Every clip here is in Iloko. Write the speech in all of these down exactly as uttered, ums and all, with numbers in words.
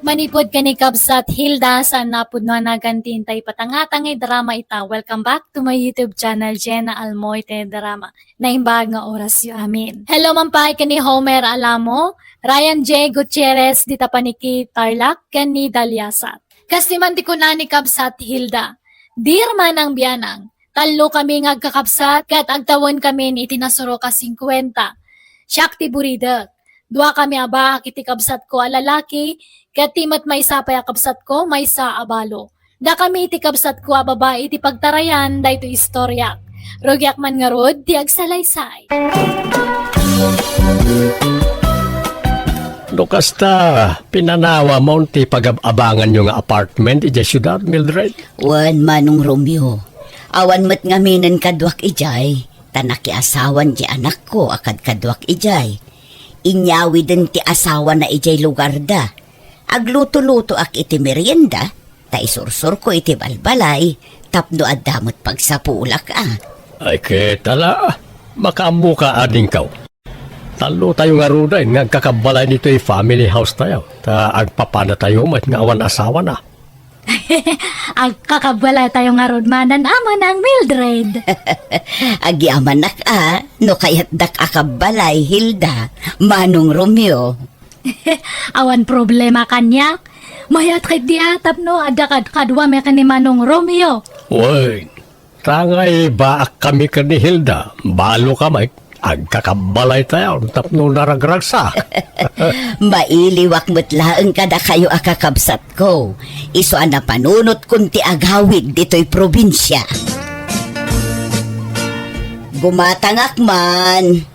Manipud ken ni Kabsat Hilda, saan napudno a naganti intay patangata nga drama ita. Welcome back to my YouTube channel, Jenna Almoite Drama. Naimbag nga orasyo amin. Hello man pay ken ni Homer Alamo, Ryan J Gutierrez, dita paniki Tarlac, ken ni Daliasat. Kas ti man ti kuna ni Kabsat Hilda, Dear Manang Bianang, tallo kami nga agkakabsat ket agtawen kami iti nasuro ka singkuenta. Siak ti buridek. Dua kami a baak iti kabsatko a lalaki, ket ti met maysa pay a kabsatko, maysa a balo. Dakami iti kabsatko a babai ti pagtarayan daytoy istoriak. Rugiak man ngarud ti agsalaysay. No kasta, pinanawam ti pagab-abanganyo nga apartment idiay siudad, Mildred? Wen, Manong Romeo. Awan met ngaminen kaduak idiay, ta nakiasawan ti anakko a kadkaduak idiay. Inyawiden ti asawana idiay lugarda. Agluto-lutoak iti merienda, ta isursurko iti balbalay tapno adda met pagsapulak a. Ay, ket ala, makaammoka, adingko. Tallotayo ngaruden nga agkakabbalay ditoy family house tayo, ta agpapadatayo met nga awan asawana. Agkakabbalaytayo ngarud manen a Manang Mildred. Agyamanak a, no kayatdak a kabbalay, Hilda, Manong Romeo. Awan problema kaniak. Mayat ketdi a tapno adda kadkaduami ken ni Manong Romeo. Wen, ta ngay baakkami ken ni Hilda, balo kami, agkakabbalaytayo tapno naragragsa. Mailiwak met laeng kadakayo a kakabsatko, isu a napanunotkon ti agawid ditoy probinsia. Gumatangak man.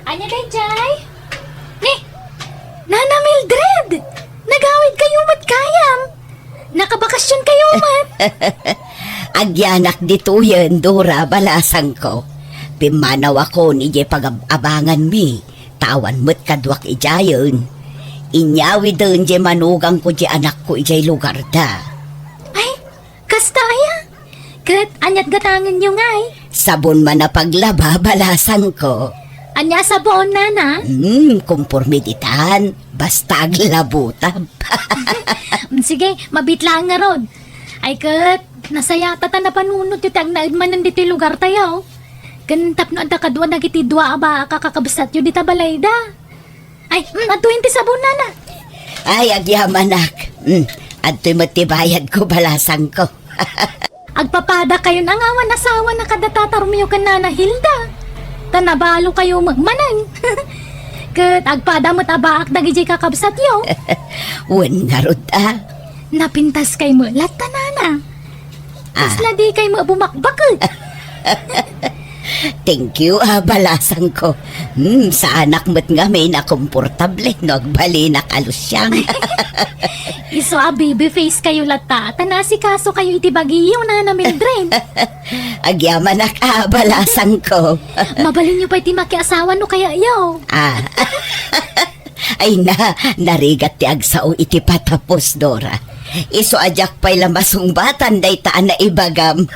Ania daydiay? Ni, Nana Mildred! Nagawid kayo met gayam! Nakabakasyon kayo met! Agyanak ditoyen, Dora, balasangko. Pimmanawakon idiay pagab-abanganmi, ta awan met kaduak idiayen. Inyawiden diay manugangko diay anakko idiay lugarda. Ay, kasta aya? Ket aniat gatangenyo ngay? Sabon man a paglaba, balasangko. Ania a sabon, nana? Hmm, kumporme ditan. Basta aglabutab. Mm, sige, mabit laeng ngarud. Ay ket, nasayata ta napanunotyo ti agnaed manen ditoy lugartayo. Ken tapno adda kadua dagiti dua a baak a kakabsatyo dita balayda. Ay, mm, adtoyen ti sabon, nana. Ay, agyamanak. Mm, adtoy met ti bayadko, balasangko. Agpapadakayon a nga awan asawana kada tata Romeo ken nana Hilda. Ta nabalokayo met manen. Ket agpada met a baak dagidiay kakabsatyo. Wen ngarud a. Napintaskay met latta, nana. Ah. Kasla dikay met bumakbaket. Thank you, ah, balasangko. Hmm, saanak met ngamin a komportable no agbalinak a lusiang. Isu a baby face kayo latta, ta naasikasokayo iti bagiyo, nana Mildred. Agyamanak, ah, balasangko. Mabalinyo pay ti makiasawa no kayatyo. Ah. Ay na, narigat ti agsao iti patapos, Dora. Isu a diak pay la masungbatan dayta a naibagam.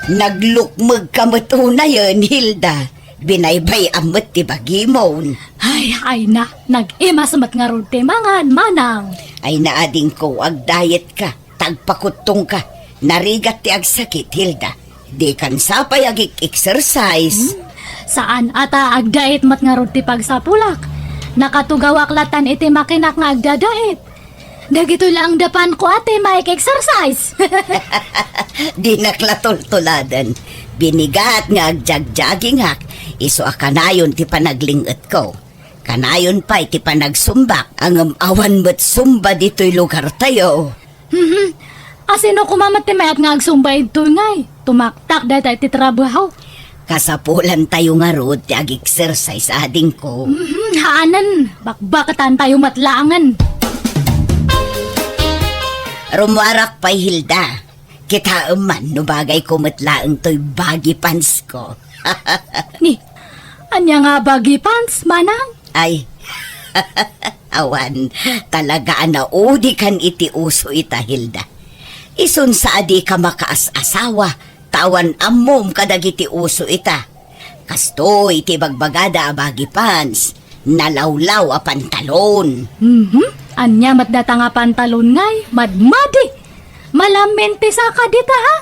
Naglukmegka met unayen, Hilda. Binaybay-am met ti bagimon. Ay, ay na, nag-imas met ngarud ti mangan, manang. Ay na, adingko, agdayetka. Ta agpakuttongka, narigat ti agsakit, Hilda. Dikan sa pay agik-exercise. Hmm? Saan a ta agdayet met ngarud ti pagsapulak. Nakatugawak latan iti makinak nga agdadayet. Dagitoy laeng dapanko a ti maik-exercise. Dinak la tultuladen. Binigat nga agjagjagingak, isu a kanayon ti panagling-etko. Kanayon pay ti panagsumbak, ngem awan met sumba ditoy lugartayo. Mhm. Asino koma met ti mayat nga agsumba idtoy ngay? Tumaktak dayta iti trabaho. Kasapulantayo ngarud ti ag-exercise, adingko. Mhm. Haanen, bakbaketantayo met laengen. Rummuarak pay, Hilda. Kitaem man no bagayko met laeng toy baggy pants ko. Ni, ania nga baggy pants, manang? Ay, awan, talaga a naudikan iti uso ita, Hilda. Isun sa a dika makaas-asawa, ta awan ammom kadagiti uso ita. Kastoy ti ibagbagada a baggy pants, nalawlaw a pantalon. Mhm. Ania met data nga pantalon ngay? Madmadi. Malamin ti saka dita, ha?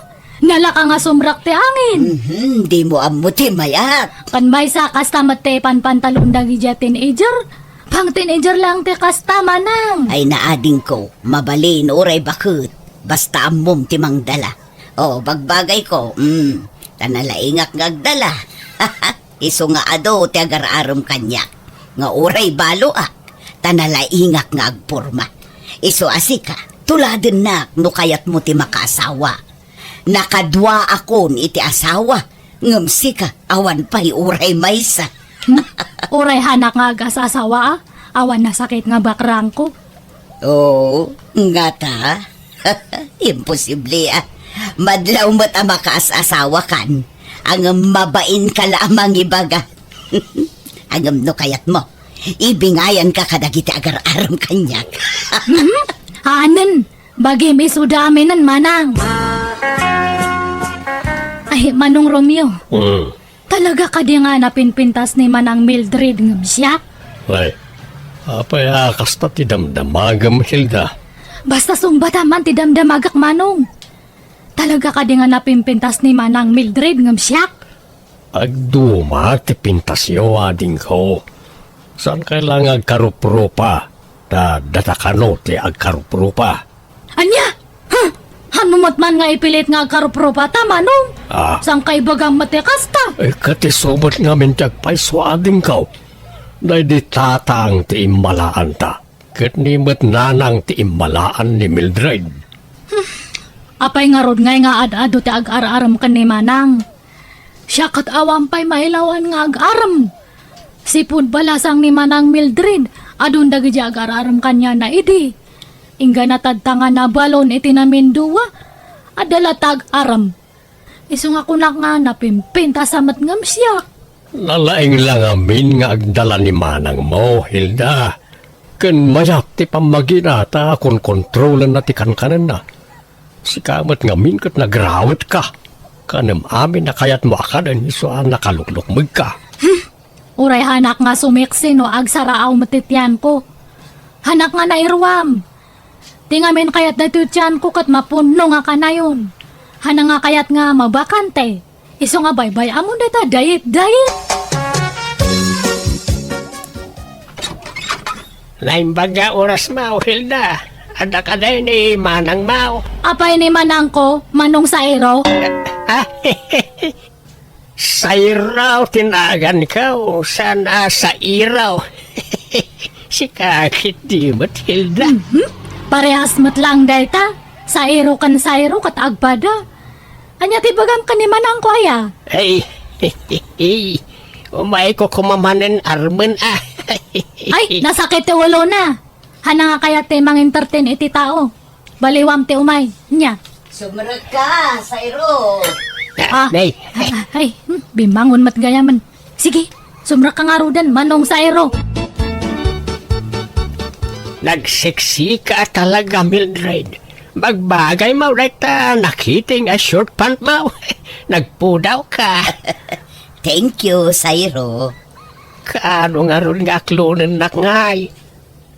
Nalaka nga sumrak ti angin. Mhm, dimo ammo ti mayat. Kan maysa, kasta met ti panpantalon dagiti teenager. Pang teenager lang ti kasta, manang. Ay, naadingko, mabalin, uray baket. Basta ammom ti mangdala. O, bagbagayko, mm, ta nalaingak nga agdala. Isu nga adu ti agar-arem kaniak, nga uray baloak, ta nalaingak nga agporma. Isu a sika, tuladennak no kayatmo ti makaasawa. Nakaduaakon iti asawa, ngem sika, awan pay uray maysa. Hmm? Uray hanak nga agas-asawa, a? Awan nasakit nga bakrangko. Oo, ngata? Imposible, a. Madlaw met a makaas-asawakan. Ngem mabainka la a mangibaga. Ngem no kayatmo, ibingayanka kadagiti agar-arem kaniak. Mhm. Haanen, bagim isuda aminen, manang. Ay, Manong Romeo. Mm. Talaga kadi nga napinpintas ni Manang Mildred ngem siak? Ay, apay a kasta ti damdamagem, Hilda? Basta sungbatam man ti damdamagek, Manong. Talaga kadi nga napinpintas ni Manang Mildred ngem siak? Agduma ti pintasyo, adingko. Saan kay la nga agkaruprupa, ta data kano ti agkaruprupa? Ania? Huh? Haanmo met man nga ipilit nga agkaruprupa ta, Manong? Ah. Saan ka ibagam met ti kasta? Eh, ket isu met ngamin ti agpayso, adingko. Daydi tatang ti immalaanta, ket ni met nanang ti immalaan ni Mildred. Hmm. Apay ngarud ngay nga ad-adu ti agar-arem ken ni Manang? Siak ket awan pay mailawan nga agarem. Sipud balasang ni Manang Mildred, adun dagiti agararem kaniana idi. Inggana tadta nga nabalon iti namindua, adda la ti agarem. Isu nga kunak nga napimpintas a met ngem siak. Nalaing la ngamin nga agdala ni manangmo, Hilda. Ken mayat ti pammagina ta konkontrolenna ti kankanenna. Sika met ngamin ket nagrawetka. Kanem amin a kayatmo a kanen isu a nakaluklukmegka. Hmm. Uray hanak nga sumiksi no agsaraaw met ti tianko. Hanak nga nairuam. Ti ngamin kayat daytoy tianko ket mapunno nga kanayon. Hana nga kayat nga mabakante. Isu nga baybay-amon dayta diet, diet. Naimbag nga oras mo, Hilda. Adda kadi ni manang mo? Apay ni manangko, Manong Sairo? Ah, Sairo ti naganko, saan a Sairo. Sika ket di met, Hilda. Mhm. Parehas met lang dayta. Sairo ken Sairo ket agpada. Ania ti bagam ken ni manangko aya? Ay, umayko koma manen armen a. Ay, nasakit ti ulona. Hana nga kayat ti mangintertain iti tao. Baliwam ti umay. Nya. Sumrekka, Sairo. Ah, Nay. Ah, ah, ay, hmm, bimangon met gayamen. Sige, sumrekka ngaruden, Manong Sairo. Nagseksika talaga, Mildred. Bagbagay mo dayta nakiting a short pant mo. Nagpudawka. Thank you, Sairo. Kaano ngarud nga aklonennak ngay?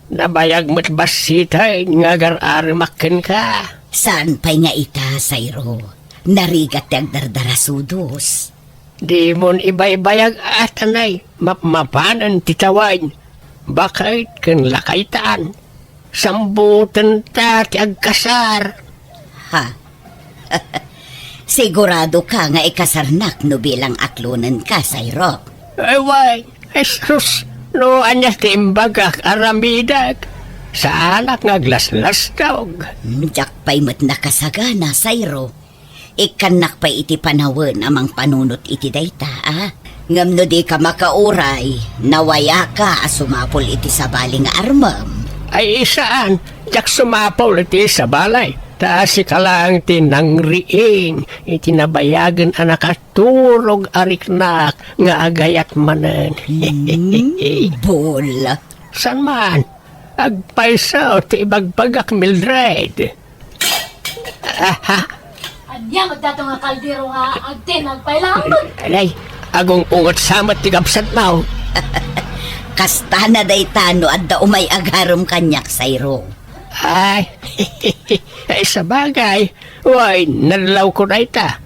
Nabayag met bassit nga agar-aremak kenka. Saan pay nga ita, Sairo? Narigat ti agdardarasudos. Dimon ibaybayag a tanay, mapmapanen ti tawain, baket ken lakaytan. Sambutenta ti agkasar. Ha? Sigurado ka nga ikasarnak no bilang aklonenka, Sairo? Ay, way, Jesus, no ania ti imbagak, aramidek. Saanak nga aglaslasdog. Hmm, diak pay met nakasagana, Sairo. Ikkannak pay iti panawen a mangpanunot iti dayta, a? Ngem no dika makauray, nawayaka a sumapul iti sabali nga armem. Ay, saan, diak sumapul iti sabali, ta sika laeng ti nangriing iti nabayagen a nakaturog a riknak nga agayat manen. Hmm, bul. Saan man? Agpayso ti ibagbagak, Mildred. Aha. Ania met dato nga kaldero nga agtinag pay laeng? Alay, agung-unget sa met ti kabsatmo. Kastana dayta no adda umay agarem kaniak, Sayro. Ay, ay, sabagay. Way, nadlawko dayta.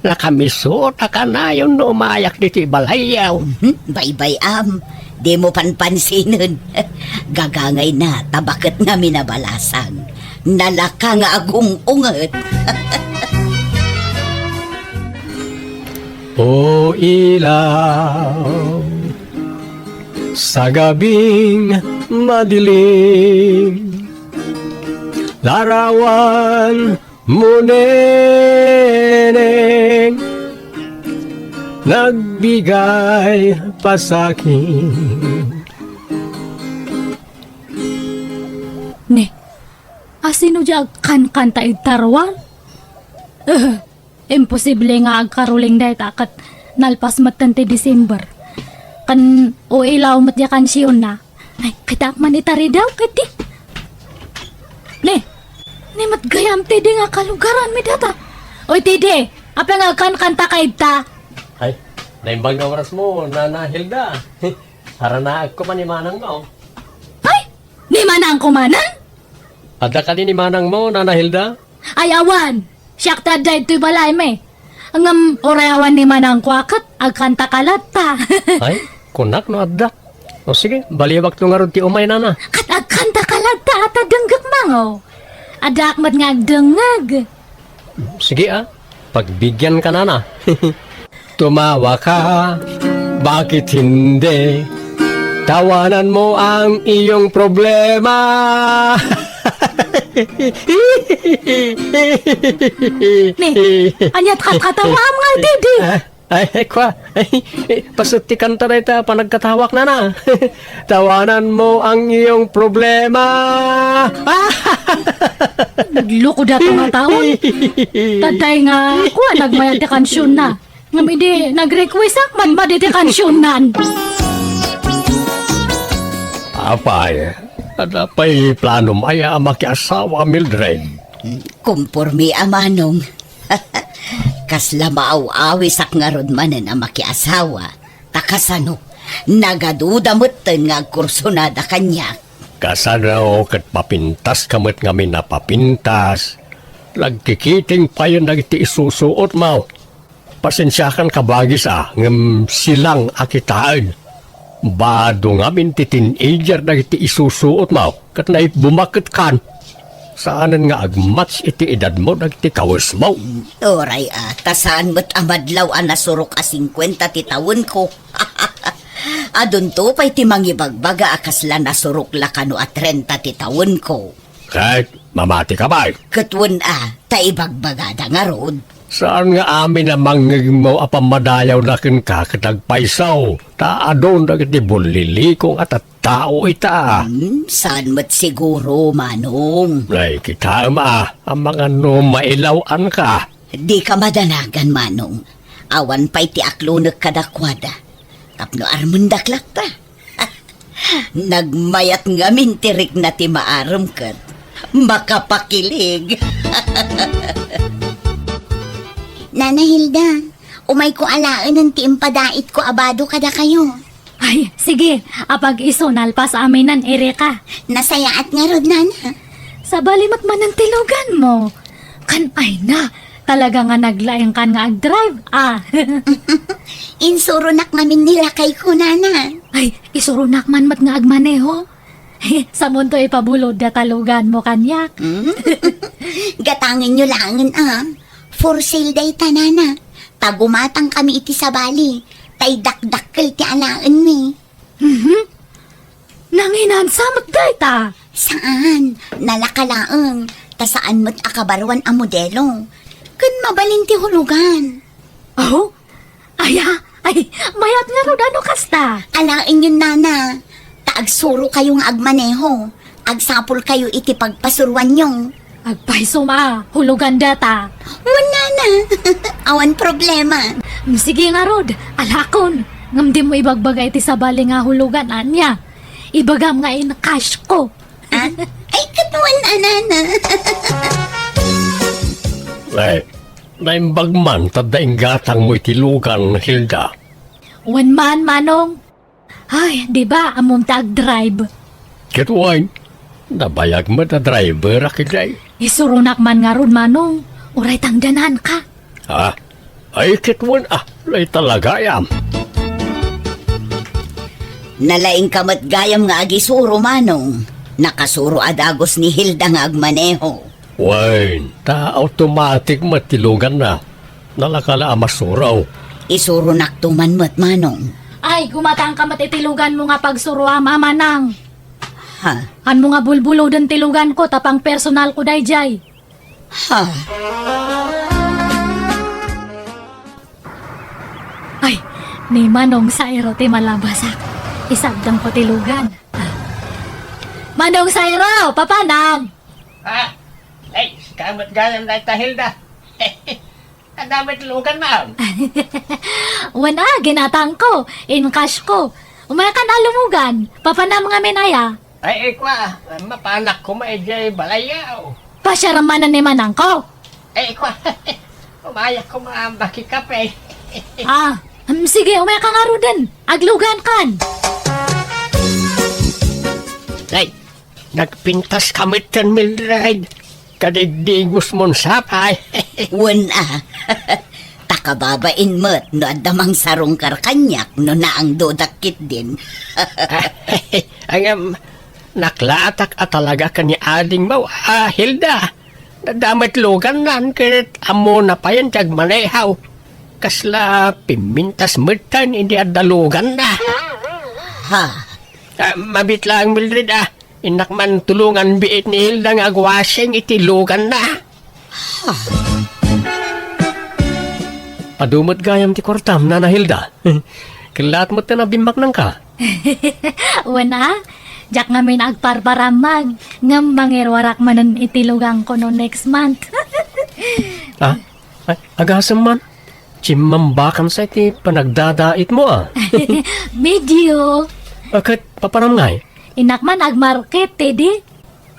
Nakamisuot a kanayon no umayak ditoy balayyo. Mhm, baybay-am. Dimo panpansinen. Gagangayna, ta baket ngamin a balasang. Nalaka nga agung-unget. O ilaw, sa gabing madilim, larawan mo, neneng, nagbigay pa sa'kin. Ne, asino diay agkankanta iti taruan? Eh, imposible nga agkaroling dayta ket nalpas metten ti December. Ken o ilaw met diay kansionna. Ay, kitaak man itari daw, ket di. Ne, ne met gayam ti di nga kalugaranmi dayta. Oy, ti di, apay nga agkankantaka ita? Ay, naimbag nga orasmo, Nana Hilda. Aranaakko man ni manangmo. Ay, ni manangko manen? Adda kadi ni manangmo, Nana Hilda? Ay, awan. Siak ti adda ditoy balaymi. Ngem uray awan ni manangko a ket agkantaka latta. Ay, kunak no adda. O sige, baliwakto ngarud ti umay, Nana. Ket agkantaka latta a ta denggekmango. Addaak met nga agdengngeg. Sige, a. Pagbigianka, Nana. Tumawa ka, bakit hindi? Tawanan mo ang iyong problema. Ne, ania't katkatawaam nga, Didi? Ah, ay, ay, kwa. Ay, eh, paset ti kanta dayta, panagkatawak, Nana. Tawanan mo ang iyong problema. Nagloko dato nga taon. Taday nga, kwa, nagmayat ti kansionna. Ngem idi nag-request ak, madmadi ti kansionnan. Apay, adda pay planom aya a makiasawa, Mildred? Kumpormi a manong. Kasla maaw-awisak ngarud manen a makiasawa. Ta kasano, nagaduda metten nga agkursunada kaniak. Kasano ket papintaska met ngamin a papintas? Nagkikiting payen dagiti isusuotmo. Pasensiakan kabagis a, ngem silang a kitaen. Bado ngamin ti teenager dagiti isusuotmo, ket naibbumak ket kan. Saanen nga agmatch iti edadmo dagiti kawesmo. Uray a, ta saan met a madlaw a nasurok a singkuenta ti tawenko. Adunto pay ti mangibagbaga a kasla nasurok la kano a trenta ti tawenko. Ket mamati ka pay? Ket wen a, ta ibagbagada ngarud. Saan nga amin a mangngegmo a pammadayawna kenka ket agpayso, ta adun dagiti bullilikong a tattao ita. Hmm, saan met siguro, Manong? Ay, kitaem a, amangan no mailaw-anka. Dika madanagan, Manong. Awan pay ti aklonek kadakuada. Tapno armendak latta. Nagmayat ngamin ti rikna ti maarem ket makapakilig. Nana Hilda, umayko alaenen ti impadaitko a bado kadakayo. Ay, sige, apag-isu nalpas aminen, irika. Nasayaat ngarud, Nana. Sabali met manen ti luganmo. Kan ay na, talaga nga naglaingkan nga agdrive, ah. Insuronak ngamin ni lakayko, Nana. Ay, isuronak man met nga agmaneho. Samonto ipabulod data luganmo kaniak. Hmm? Gatangenyo laengen, ah. For sale dayta, Nana. Ta gumatangkami iti sabali. Tay dakdakkel ti alaenmi. Mhm. Nanginansa met dayta? Saan, nalaka laeng, ta saan met a kabaruan a modelo. Ken mabalin ti hulugan. Aw? Aya? Ay, mayat ngarud a no kasta. Alaenyon, Nana, ta agsurokayo nga agmaneho. Agsapulkayo iti pagpasuroanyo. Agpaysom a, hulugan data. Wen, Nana. Awan problema. Mm, sige ngarud, alakon. Ngem dimo ibagbaga iti sabali nga hulugan, ania? Ibagam nga in-cash ko. Ah? Ay, ket wen a, Nana. Ay, naimbag man, ta adda inggatangmo iti lugan, Hilda. Wen man, Manong. Ay, di ba, ammom ta agdrive? Ket wen, nabayag met a driver a ketdi. Isuronak man ngarud, Manong, uray tangdananka. Ah, ay ket wen a, lay talaga, yam. Nalaingka met gayam nga agisuro, Manong. Nakasuro a dagus ni Hilda nga agmaneho. Wen, ta automatic met ti luganna. Nalaka la a masuro. Isuronakto man met, Manong. Ay, gumatangka met iti luganmo nga pagsuroam, Manang. Ha? Hanmo nga bulbuloden ti luganko, ta pang personal ko daydiay. Ha? Ay, ni Manong Sairo ti malabasak. Isabdang ko ti lugan. Ah. Manong Sairo, papanam? Ah, ay, sika met gayam dayta, Hilda. Adda met lugan, ma'am. Wen a, ginatangko, in-cash ko. Umayakan a lumugan, papanam ngamin aya. Ay, ay, kwa, mapanak koma idiay balay, aw. Pasiaram manen ni Manangko. Ay, kwa, umayak koma makikape. Ah, mm, sige, umayaka ngaruden. Aglugankan. Ay, nagpintaska metten, Mildred. Kadigdigosmon sapay. Wen a. Ta kababain met no adda mangsarungkar kaniak no naangdodak ketdin. Ngem, naklaatak a talaga ken ni adingmo a Hilda. Adda met lugannan ket ammona payen ti agmaneho. Kasla pimmintas metten idi adda luganna. Ha? Ah, mabiit laeng, Mildred, ah. Innak man tulongan biit ni Hilda nga agwasing iti luganna. Adu met gayam ti kuartam, Nana Hilda. Kellaat met ta nabimmaknangka. Wen a, diak ngamin agparparammag, ngem mangiruarak manen iti luganko no next month. Ah, ay, agasem man. Chimmambakansa iti panagdadaitmo, ah. Medyo. Ah, ket papanam ngay? Innak man agmarket, Teddy.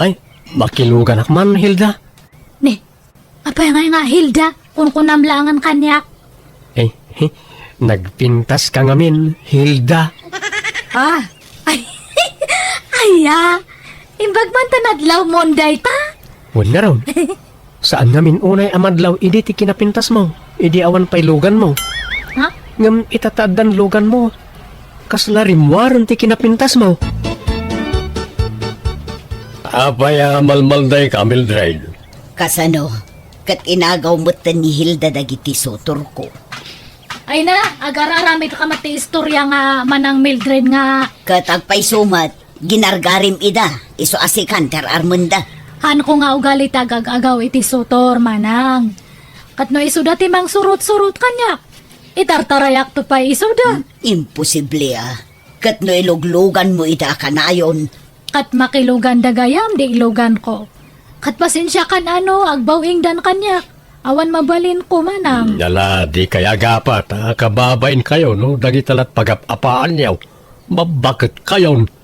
Ay, makiluganak man, Hilda. Ni, apay ngay nga Hilda? Kunkunam laengen kaniak. Eh, eh, nagpintaska ngamin, Hilda. Ah, ay, aya, imbag man ta nadlawmon dayta? Wen ngarud. Saan ngamin unay a madlaw idi ti kinapintasmo, idi awan pay luganmo. Ha? Ngem ita ta addan luganmo, kasla rimmuaren ti kinapintasmo. Apay a malmaldayka, Mildred? Kasano? Ket inagaw metten ni Hilda dagiti sutorko. Ay na, agar-aramidka met ti istorya nga Manang Mildred nga. Ket agpayso met, ginargarim ida, isu a sikan ti ar-armenda. Hanko nga ugali ti agag-agaw iti sutor, Manang. Ket no isuda ti mangsurot-surot kaniak, itartarayakto pay isuda. Imposible a. Ket no ilugluganmo ida a kanayon, ket makiluganda gayam di iluganko. Ket pasensiakan a no agbaw-ingdan kaniak. Awan mabalinko, Manang. Ala, dikay agapat a kababainkayo no dagita lat pagap-apaanyo. Babbaketkayon.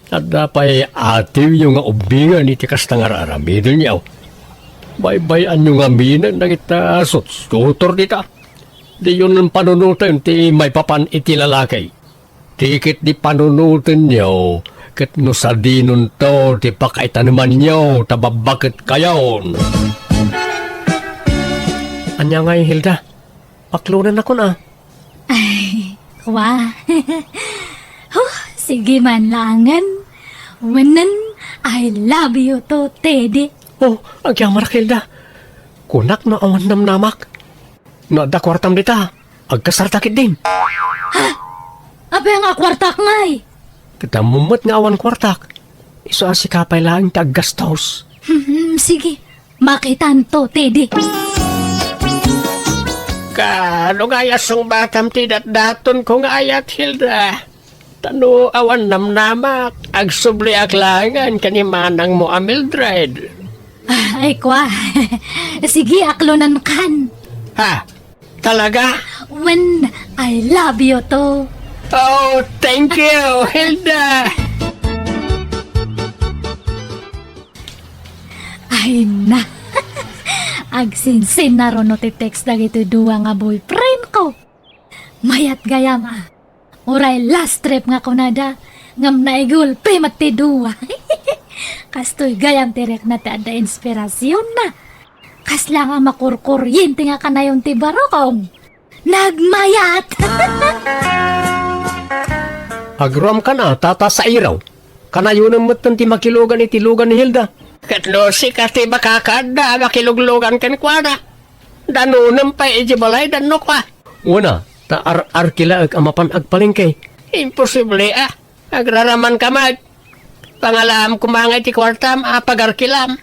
Adda pay atiwyo nga ubbingen iti kasta nga ar-aramidenyo. Baybay-anyo ngaminen dagita sutsutor dita. Diyon panunoten ti maipapan iti lalaki. Ti ketdi panunotenyo, ket no sadinonto ti pakaitanemanyo ta babbaketkayon. Ania ngay, Hilda? Aklonennakon a. Ay, wa. Huh, sige man laengen. Wenen, I love you too, Teddy. Oh, agyamanak, Hilda. Kunak no awan namnamak. No adda kuartam dita, agkasarta ketdin. Ha? Apay nga kuartak ngay? Ket ammom met nga awan kuartak. Isu a sika pay laeng ti aggastos. Hmm, sige. Makitanto, Teddy. Kaano ngay a sungbatam ti datdatonko nga ayat, Hilda? Ta no awan namnamak, agsubliak laengen ken ni manangmo a Mildred. Ah, ay, kwa. Sige, aklonenkan. Ha? Talaga? Wen, I love you too. Oh, thank you, Hilda. Ay na. Agsinsinnaruno ti text dagiti dua nga boyfriend ko. Mayat gayam a. Uray last trip nga kunada, ngem naigulpi met ti dua. Kastoy gayam ti rikna ti adda inspirasionna. Kasla nga makurkuryente nga kanayon ti barukong. Nagmayat! Agruamkan a, Tata Sairaw. Kanayonem metten ti makilugan iti lugan ni Hilda. Ket no sika ti makakaadda a makiluglugan kenkuana, danonem pay idiay balayda, no kua. Wen a, ta ar-arkilaek a mapan agpalengke. Imposible a. Agraramanka met. Pangalaam koma nga iti kuartam a pagarkilam.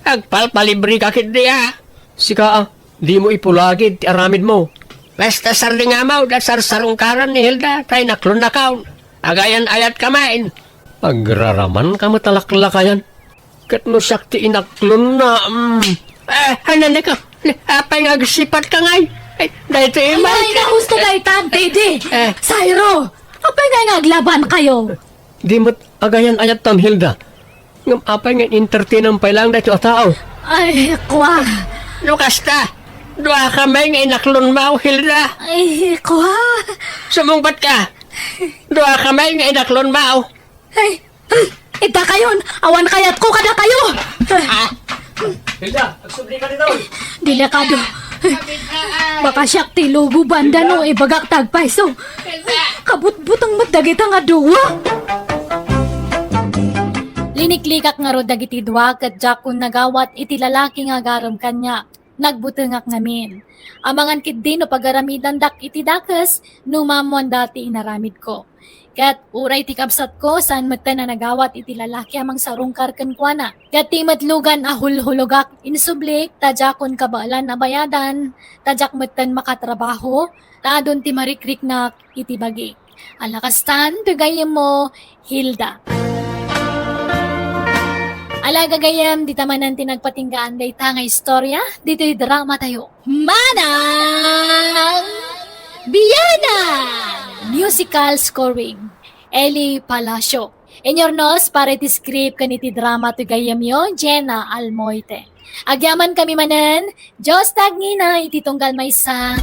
Agpalpalibreka ketdi a. Sika a, dimo ipulagid ti aramidmo. Basta sardingamo da sarsarungkaran ni Hilda, ta inaklonnakaon. Agayan-ayatka met. Agraramanka met a laklakayan. Ket no siak ti inaklonna, mm. Eh, ananeka, apay nga agsipatka ngay? Ay, daytoy, ay, Mike. Ay, nahusto daytan, Teddy. Eh. Sairo, apay nga, nga aglabankayo? Di met agayan-ayattam, Hilda. Ngem apay nga entertainam pay laeng daytoy a tao? Ay, kua. No kasta, duakami nga inaklonmo, Hilda. Ay, kua. Sumungbatka. Duakami nga inaklonmo. Ay, hmm, iddakayon, awan kayatko kadakayo. Ah, Hilda, agsubli ka dito. Delikado. Baka siak ti lubo banda no ibagak ta agpayso. Kabutbuteng met dagita nga dua. Liniklikak ngarud dagiti dua ket diakon nagawat iti lalaki nga agarem kaniak. Nagbutengak ngamin. Amangan ketdi no pagaramidandak iti dakes no maammoanda ti inaramidko. Ket uray ti kabsatko, saan metten a nagawat iti lalaki a mangsarungkar kenkuana. Ket ti met lugan a hulhulogak, insublik, ta diakon kabaelan a bayadan, ta diak metten makatrabaho, ta adun ti marikriknak iti bagi. Ala kastan, ti gayyemmo, Hilda. Ala gagayyem, dita manen ti nagpatinggaan dayta nga istorya, ditoy drama tayo. Manang Bianang! Musical scoring, Eli Palacio. Inyurnos para iti script ken iti drama ti gayyemyo, Jenna Almoite. Agyamankami manen, Dios ti agngina iti tunggal maysa.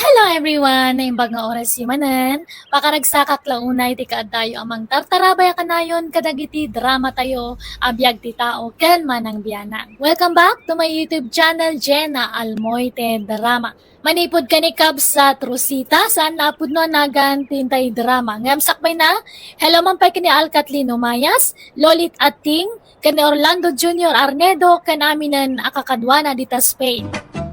Hello everyone! Naimbag nga orasyo manen. Pakaragsakak la unay ti kaaddayo a mangtartarabay a kanayon kadagiti drama tayo a biag ti tao ken Manang Bianang. Welcome back to my YouTube channel, Jenna Almoite Drama. Manipud ken ni Kabsat Rosita, saan a pudno a nagan ti intay drama. Ngem sakbayna, hello man pay ken ni Al Kathleen Umayas, Lolit Ating, ken ni Orlando Junior Arnedo, ken aminen a kakaduana dita Spain.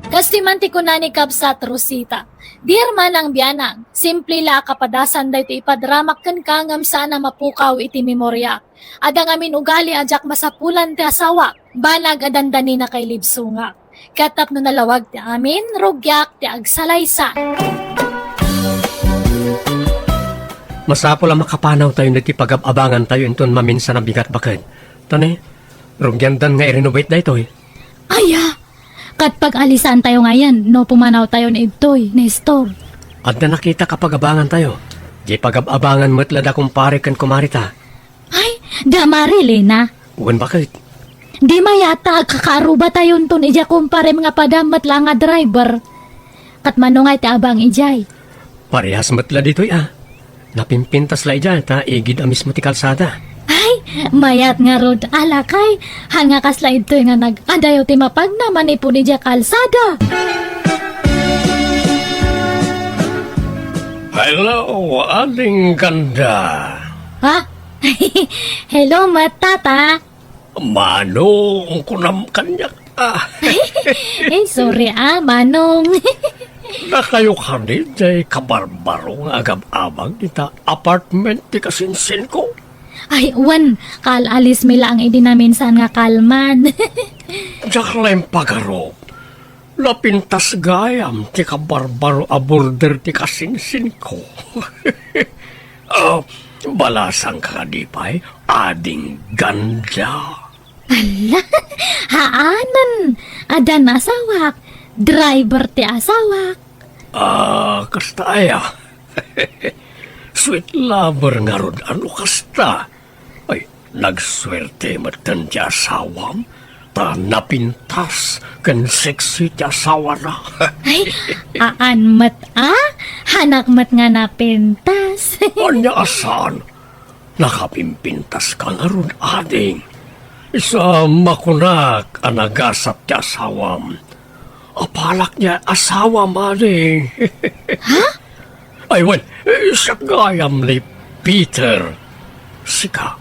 Kastoy man ti kuna ni Kabsat Rosita, Dear Manang Bianang, simple la a kapadasan daytoy ipadramak kenka ngem saan a mapukaw iti memoriak. Adda ngamin ugali a diak masapulan ti asawak. Banag a dandaninaka ilibsongak. Ket tapno nalawag ti amin, rugiak ti agsalaysay. Masapul a makapanawtayo iti pagab-abangantayo inton maminsan a bigat baket. Ta ne, rugiandan nga i-renovate daytoy. Aya! Ket pag-alisantayo ngayen no pumanawtayon idtoy, Nestor. Adda nakitak a pag-abangantayo. Di pagab-abangan met la da kumpare ken kumarita. Ay, da Marilena. Wen baket? Di mayat ta agkakaarubatayonton idiay kumparem nga padam met la nga driver. Ket mano ngay ti abang idiay? Parehas met la ditoy a. Napimpintas la idiay ta igid a mismo ti kalsada. Ay, mayat ngarud, alakay. Haan nga kasla idtoy nga nag-adayo ti mapagna manipud idiay kalsada. Hello, Ading Ganda. Ha? Hello, met, Tata. Manong, kunam kaniak, ah. Eh, sorry, ah, Manong. Dakayo kadi diay kabarbaro nga agab-abag dita apartment ti kasinsinko? Ay, wen, kaal-alismi laeng idi naminsan nga kalman. Diak la impagarup. Napintas gayam ti kabarbaro a border ti kasinsinko. Ah, balasangka kadi pay, Ading Ganda? Ala, haanen, addan asawak, driver ti asawak. Ah, kasta aya? Sweet lover ngarud, ano kasta? Ay, nagsuerte metten ti asawam. a napintas ken sexy ti asawana. Ay, aan met a? Hanak met nga napintas. Ania a saan? Nakapimpintaska ngarud, ading. Isu a makunak a nagasat ti asawam. Apalak diay asawam, ading. Ha? Ay, wen, eh, siak gayam ni Peter. Sika,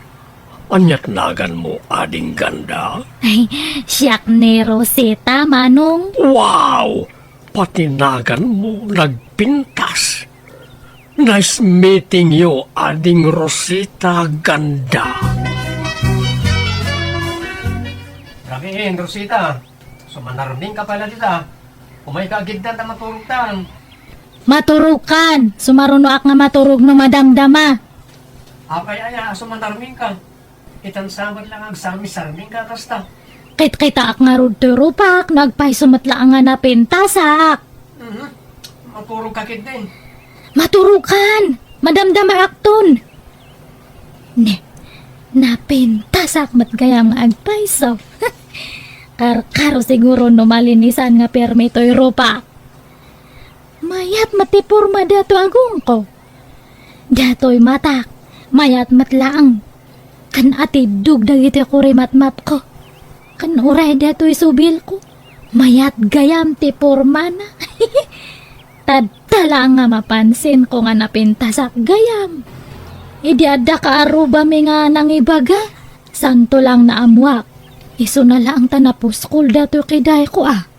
aniat naganmo, ading ganda? Ay, siak ni Rosita, Manong. Wow! Pati naganmo nagpintas. Nice meeting you, Ading Rosita Ganda. Rabiin, Rosita. Sumanarmingka pay la dita. Umayka a giddan ta maturogtan. Maturogkan. Sumarunoak nga maturog no madamdama. Apay aya a sumanarmingka? Itan sa met la nga agsarmi-sarmingka kasta. Kitkitaak ngarud toy rupak no agpayso met laeng nga napintasak. Mhm. Maturogka ketdi. Maturogkan. Madamdamaakton. Ne, napintasak met gayam nga agpayso. Karkaro siguro no malinisan nga permi toy rupak. Mayat met ti porma datoy agongko. Datoy matak, mayat met laeng. Ken atiddog dagiti kurimatmatko. Ken uray datoy subilko, mayat gayam ti pormana. Tadta laeng nga mapansinko nga napintasak gayam. Idi adda kaarrubami nga nangibaga, santo laeng naammoak. Isuna laeng ta napuskol datoy kidayko a.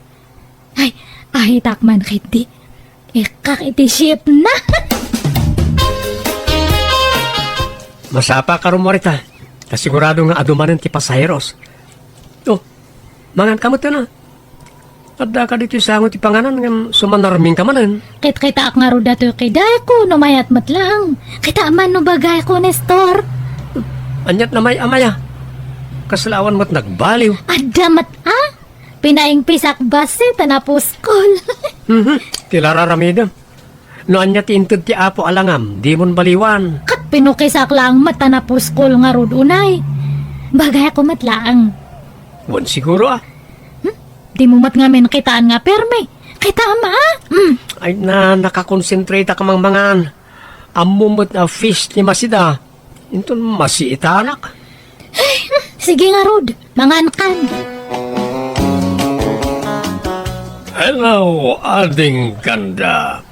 Ay, ahitak man ketdi. Ikkak iti shipna. Masapa ka rummuar ita. Ta sigurado nga adu manen ti pasaheros. Oh, mangan ka met, ano? Adda ka ditoy sango ti panganan ngem sumanarming ka manen. Kitkitaak ngarud datoy kidayko no mayat met laeng. Kita man no bagayko, Nestor. Aniat namay-amaya? Kasla awan met nagbaliw. Adda met a? Pinaingpisak bassit a napuskol. Mhm. Ti la raramidem. No ania ti inted ti Apo a langam, dimon baliwan. Ket pinukisak laeng met a napuskol ngarud unay. Bagayko met laeng. Wen siguro a. Hmm? Dimo met ngamin kitaan nga permi. Kitaem a? Hmm. Ay na, nakakonsentrate ka mangmangan. Ammom met a fish ni Masida. Inton masiitanak. Ay, sige ngarud, mangankan. Hello, Ading Ganda.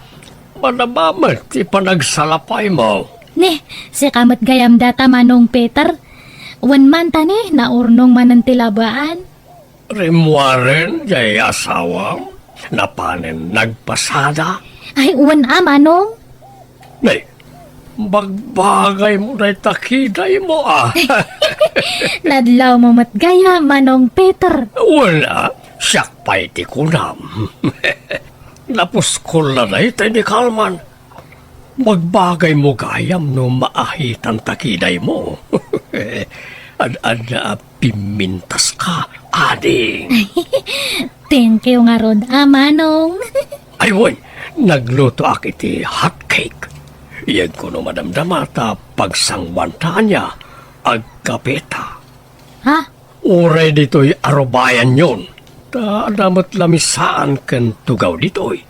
Madama met ti panagsalapaymo. Ne, sika met gayam data, Manong Peter. Wen man ta ne, naurnong manen ti labaan. Rimmuaren jay asawam? Napanen nagpasada? Ay, wen a, Manong. Nay, bagbagaymo dayta kidaymo a. Nadlawmo met gayam, Manong Peter. Wen a, siak pay ti kunam. Napuskol la dayta ni Kalman. Bagbagaymo gayam no maahitan ta kidaymo. Ad-adda a pimmintaska, ading. Thank you ngarud a, Manong. Ay, wen, naglutoak iti hot cake. Yegko no madamdama ta pagsanguanta ania, agkapeta. Ha? Uray ditoy arubayanyon, ta adda met lamisaan ken tugaw ditoy.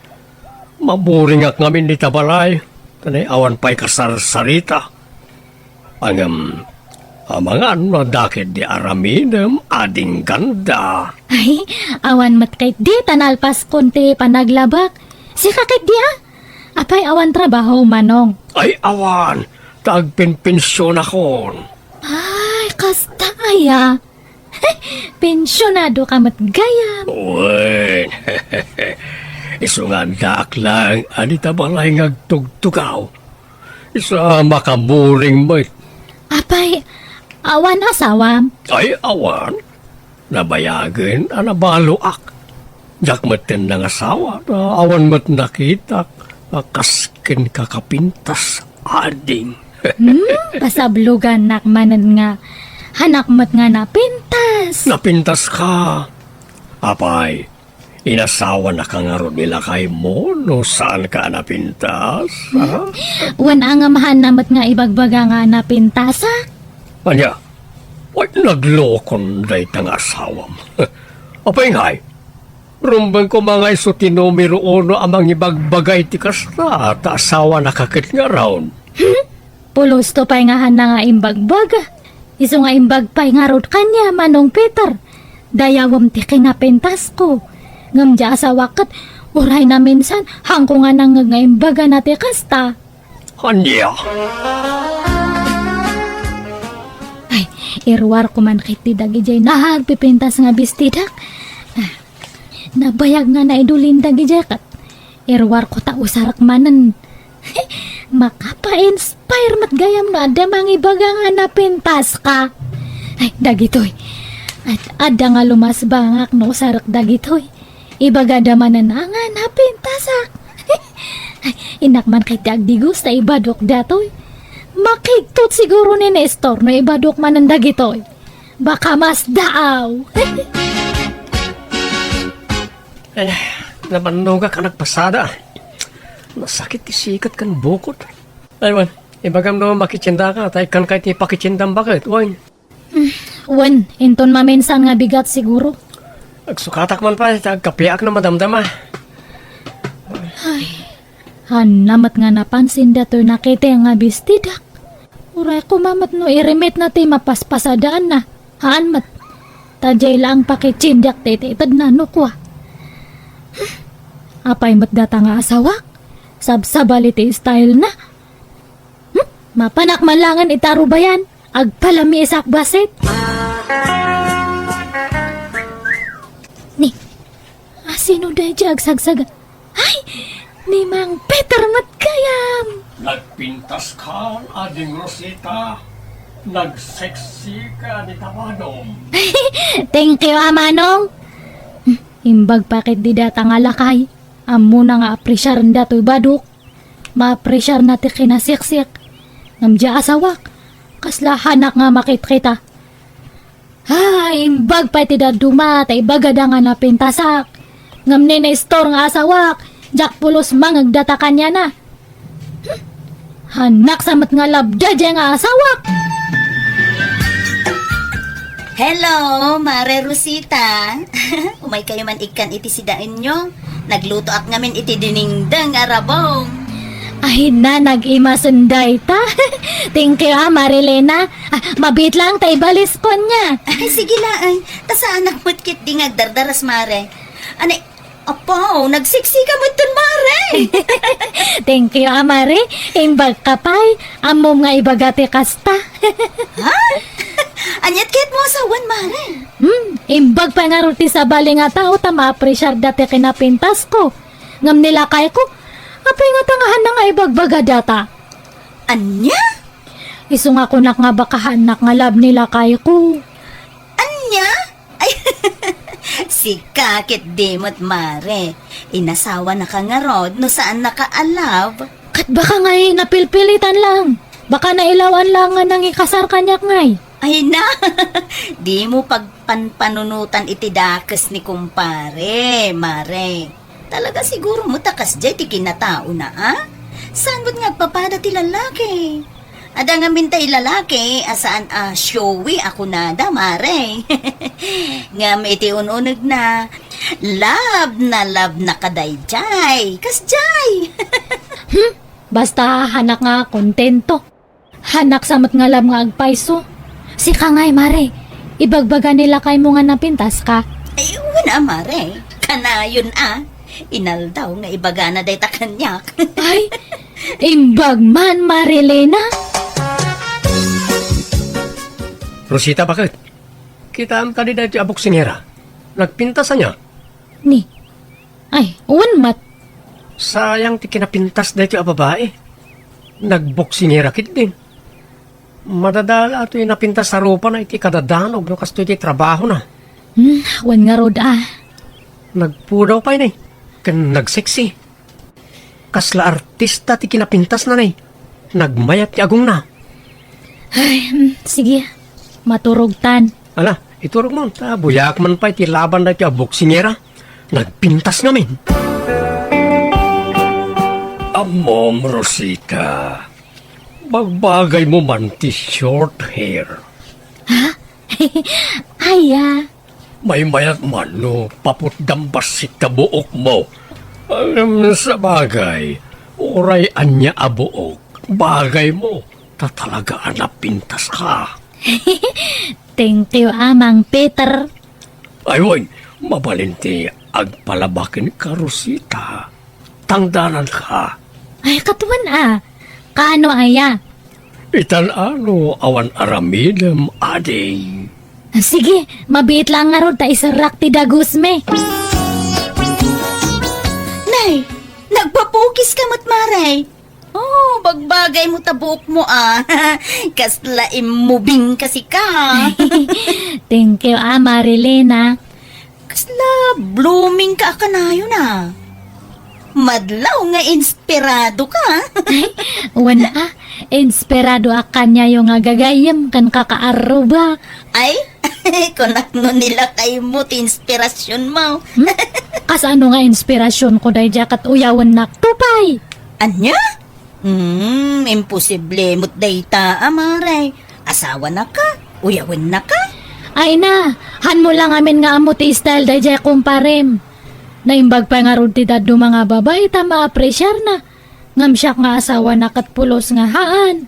Maburingak ngamin dita balay, ta nay awan pay kasarsarita. Ngem, amangan no adda ketdi aramidem, Ading Ganda. Ay, awan met ketdi ta nalpaskon ti panaglabak. Sika ketdi a? Apay awan trabaho, Manong? Ay, awan, ta agpenpensionakon. Ay, kasta aya. Pensionado ka met gayam. Wen, isu nga addaak laeng a dita balay nga agtugtugaw. Isu a makaburing met. Apay, awan asawam? Ay, awan. Nabayagen a nabaloak. Diak metten nangasawa, ta awan met nakitak a kas kenka kapintas, ading. Hmm, pasablogannak manen nga hanak met nga napintas. Napintaska. Apay, inasawanaka ngarud ni lakaymo no saanka a napintas, ha? Wen a ngem haanna met nga ibagbaga nga napintasak. Ania? Ay, naglokon dayta nga asawam. Apay ngay, rumbeng koma nga isu ti numero uno a mangibagbaga iti kasta, ta asawana ka ket ngarud. Hmm? Pulos to pay nga hanna nga imbagbaga. Isu nga imbag pay ngarud kaniak, Manong Peter. Dayawem ti kinapintasko. Ngem diay asawak ket uray naminsan, haanko nga nangngeg nga imbagana ti kasta. Ania? Ay, iruarko man ketdi dagidiay nagpipintas nga bestidak. Ah, nabayag nga naidulin dagidiay ket iruarko ta usarek manen. Makapa-inspire met gayam no adda mangibaga nga napintaska. Ay, dagitoy. At adda nga lumasbangak no usarek dagitoy. Ibagada manen a nga napintasak. Ay, innak man ketdi agdigos ta ibadok datoy. Makigtot siguro ni Nestor no ibadok manen dagitoy. Baka masdaaw. Ay, nabannogak a nagpasada. Nasakit ti sikat ken bukot. Ay, wen, ibagam no makitiendaka, ta ikkan kay ti pakitiendam baket, wen. Wen, inton maminsan nga bigat siguro. Agsukatak man pay, ta agkapiak no madamdama. Ay, hanna met nga napansin datoy nakita nga bestidak. Uray koma met no irimitna ti mapaspasadaanna. Haan met. Ta diay laeng pakitiendak ti itedna no kua. Apay met data nga asawak? Sabsabali ti stylena. Hmm? Mapanak man laengen iti arubayan. Agpalamiisak bassit. Ni, asino daydiay agsagsaga? Ay, ni Mang Peter met gayam. Nagpintaska, Ading Rosita. Nagseksika ni Tawadong. Thank you, a manong. Imbag pay ketdi data nga lakay. Ammona nga apresiaren datoy badok. Maapresiarna ti kinaseksik. Ngem diay asawak, kasla hanak nga makitkita. Ay, imbag pay ti dadduma, ta ibagada nga napintasak. Ngem ni Nestor nga asawak, diak pulos mangngeg data kaniana. Hmm. Hanak sa met nga labda diay nga asawak. Hello, Mare Rosita. Umaykayo man ikkan iti sidaenyo. Naglutoak ngamin iti dinengdeng a rabong. Ay na, nag-imasen dayta. Thank you, a, Marilena. Ah, mabiit laeng ta ibaliskon nia. Ay, sige laeng. Ta saanak met ketdi nga agdardaras, Mare. Ani, apo, nagseksika metten, Mare. Thank you, a, Mare. Imbagka pay. Ammom nga ibaga ti kasta. Ha? Aniat ket mo asawan, Mare? Hmm, imbag pay ngarud ti sabali nga tao ta maapresiarda ti kinapintasko. Ngem ni lakayko, apay ngata nga haanna nga ibagbaga data? Ania? Isu nga kunak nga baka haannak nga love ni lakayko. Ania? Ay, sika ketdi met, Mare. Inasawanaka ngarud no saannaka a love? Ket baka ngay napilpilitan lang. Baka nailawan lang nga nangikasar kaniak ngay. Ay na, dimo pagpanpanunotan iti dakes ni kumpare, Mare. Talaga siguro met a kasdiay ti kinataona, a? Saan met nga agpapada ti lalaki? Adda ngamin tay lalaki a saan a showy a kunada, Mare. Ngem iti un-unegna, love na love na kadaydiay. Kasdiay. Hmm, basta haannak nga kontento. Haannak sa met nga love nga agpayso. Sika ngay, Mare. Ibagbaga ni lakaymo nga napintaska. Ay, wen a, Mare. Kanayon a. Inaldaw nga ibagana dayta kaniak. Ay, imbag man, Marilena. Rosita, baket? Kitaem kadi daytoy a boksingera? Nagpintas ania? Ni, ay, wen met. Sayang ti kinapintas daytoy a babai. Nagboksingera ketdi. Madadala toy napintas a rupana iti kadadanog no kastoy ti trabahona. Hmm, wen ngarud a. Nagpudaw pay ni, ken nagseksi. Kasla artista ti kinapintasna ni. Nagmayat ti agongna. Ay, hmm, sige. Maturogtan. Ala, iturogmo, ta buyaak man pay ti laban daytoy a boksingera. Nagpintas ngamin. Ammom, Rosita. Bagbagaymo man ti short hair. Ha? Aya. Maymayat man no paputdam bassit ta buokmo. Em, sabagay, uray ania a buok, bagaymo, ta talaga a napintaska. Thank you, Amang Peter. Ay, wen, mabalin ti agpalabak kenka, Rosita. Tangdananka. Ay, katuan a. Kaano aya? Itan-ano awan aramidem, ading. Sige, mabiit lang ngarud ta iserrak ti dagusmi. Nay, nagpapukiska met, Mare. Oh, bagbagaymo ta buokmo, a. Kasla immubing kasi ka. Thank you, a, Marilena. Kasla bloomingka a kanayon, a. Madlaw nga inspiradoka. Ay, wen a, inspiradoak kaniayo nga gagayyem ken kakaarrubak. Ay, kunak no nilakaymo ti inspirasionmo. Hmm? Kasano nga inspirasionko daydiay ket uyawennak to pay? Ania? Hmm, imposible met dayta, a, Mare. Asawanaka, uyawennaka. Ay na, hanmo lang amin nga ammo ti style daydiay kumparem. Naimbag pay ngarud ti dadduma nga babai ta maapresiarna. Ngem siak nga asawana ket pulos nga haan.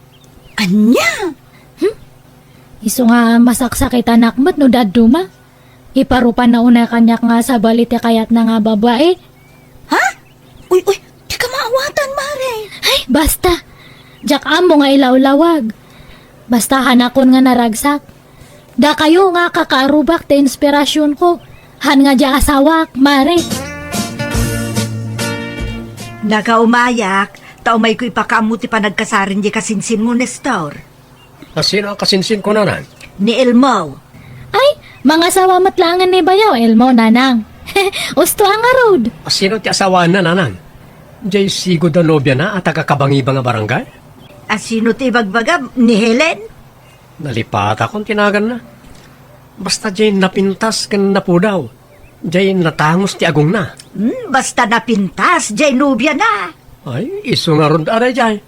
Ania? Hmm? Isu nga masaksakitanak met no dadduma. Iparupanna unay kaniak nga sabali ti kayatna nga babai. Ha? Uy, uy, dika maawatan, Mare. Ay, basta. Diak ammo nga ilawlawag. Basta hanakon nga naragsak. Dakayo nga kakaarrubak ti inspirasionko. Han nga dia asawak, Mare. Nakaumayak, ta umayko ipakaammo ti panagkasaren di kasinsinmo, Nestor. A, sino a kasinsinko, nanang? Ni Elmo. Ay, mangasawa met laengen ni bayaw, Elmo, nanang. Usto a ngarud. A, sino ti asawaenna, nanang? Jay sigud a nobiana a taga-Kabangiba nga barangay? A, sino ti ibagbagam? Ni Helen? Nalipatakon ti naganna. Basta jay napintas ken napudaw. Jay natangus ti agongna. Hmm, basta napintas jay nobiana. Ay, isu ngarud a daydiay.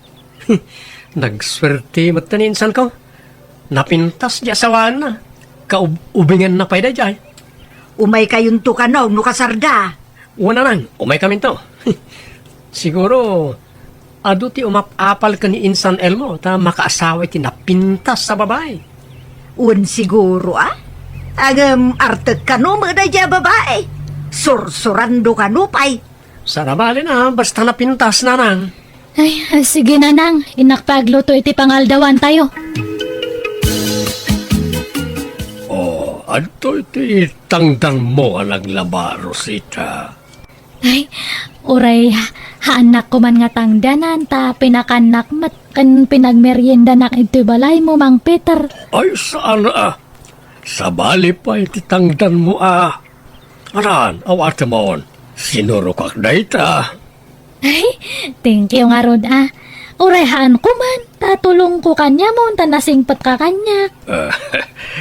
Nagsuerte met ni insanko. Napintas di asawaanna. Kaub-, ubinganna pay daydiay. Umaykayonto kano no kasarda. Wen, nanang, umaykaminto. Siguro, adu ti umap-apal ken ni insan Elmo ta makaasawa iti napintas a babai. Wen siguro, a? Ngem artek kano met daydiay a babai. Sursurando kano pay. Saan a bale na, basta napintas, nanang. Ay, sige, nanang. Innak pay agluto iti pangaldawantayo. Oh, adtoy ti tangdanmo a naglaba, Rosita. Ay, uray, haannak koman nga tangdanan, ta pinakannak met ken pinagmeriendanak iti balaymo, Mang Peter. Ay, saan a. Sabali pay ti tangdanmo a. Anan, awatemon. Sinurokak dayta. Ay, thank you ngarud a. Uray haan koman, ta tulongko kaniamon, ta nasingpetka kaniak. Ah,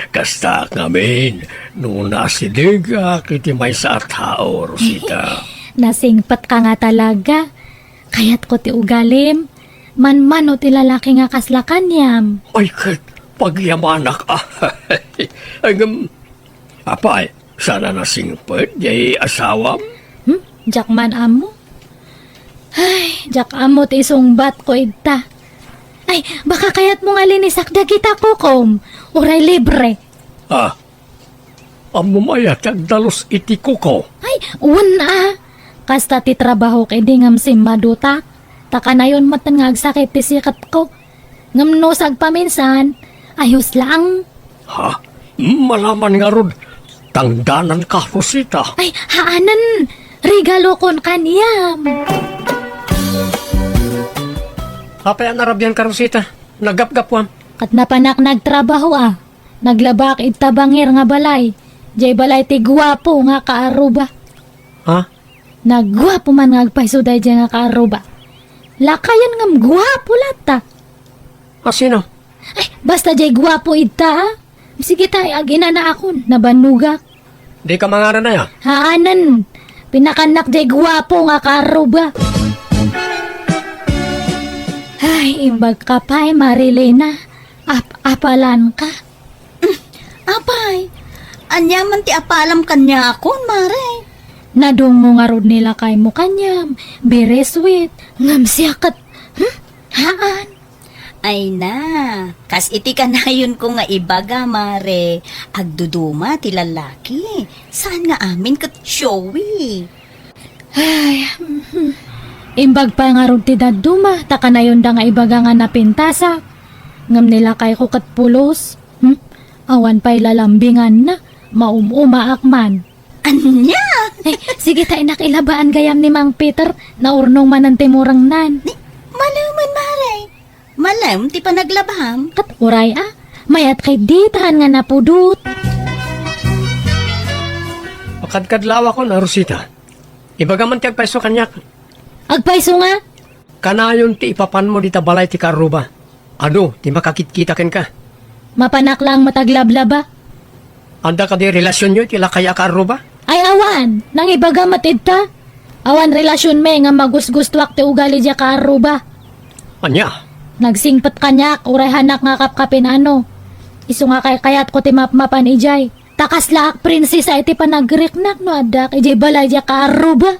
kastaak ngamin, no naasidegak iti maysa a tao, Rosita. Nasingpetka nga talaga. Kayatko ti ugalim. Manmano ti lalaki nga kasla kaniam. Ay, ket pagyamanak a. Ay, ngem, apay, saan a nasingpet jay asawam? Hmm? Diak man ammo. Ay, diak ammo ti isungbatko ita. Ay, baka kayatmo nga linisak dagita kukom. Uray libre. Ah, Ammom aya ti agdalus iti kuko? Ay, wen a. Kasta ti trabahok idi ngem simmadutak. Ta kanayon met nga agsakit ti siketko. Ngem no sagpaminsan, ayos laeng. Ha? Malaman ngarud, tangdananka, Rosita. Ay, haanen. Regalokon kaniam. Apay a narabianka, Rosita? Naggapgapuam. Ket napanak nagtrabaho a. Naglabaak ita bangir nga balay. Jay balay ti guapo nga kaarruba. Ha? Nagguapo man nga agpayso dayjay nga kaarruba. Lakayen ngem guapo latta. A sino? Ay, basta jay guapo ita, a. Sige ta, aginanaakon, nabannogak. Dika mangaran aya? Haanen. Pinakannak jay guapo nga kaarruba. Ay, imbag ka pay, Marilena. Ap-apalan ka. Mm. Apay, ania man ti apalam kaniakon, Mare? Nadungmo ngarud ni lakaymo kaniam, very sweet. Ngem siak ket, hmm? Haan. Ay na, kas iti kanayonko nga ibaga, Mare, agduduma ti lallaki. Saan nga amin ket showy. Ay, mhm. Imbag pay ngarud ti dadduma, ta kanayonda nga ibaga nga napintasak. Ngem ni lakayko ket pulos. Hmm? Awan pay lalambinganna, maum-umaak man. Ania? Ay, sige ta, inak, ilabaan gayam ni Mang Peter, naurnong manen ti murengnan. Ni, malemen, Mare. Malem ti panaglabam. Ket uray a, mayat kay ditan nga napudot. Makadkadlawakon a, Rosita. Ibaga man ti agpayso kaniak. Agpayso nga? Kanayon ti ipapanmo dita balay ti kaarruba. Adu ti makakitkita kenka. Mapanak laeng met aglablaba. Adda kadi relasionyo iti lakay a kaarruba? Ay awan, nangibaga met ita. Awan relasionmi nga magusgustuak ti ugali diay kaarruba. Ania? Nagsingpet kaniak, uray hanak nga kapkapin ano. Isu nga kaykayatko ti mapmapan idiay. Ta kaslaak prinsesa iti panagriknak no addak idiay balay diay kaarruba.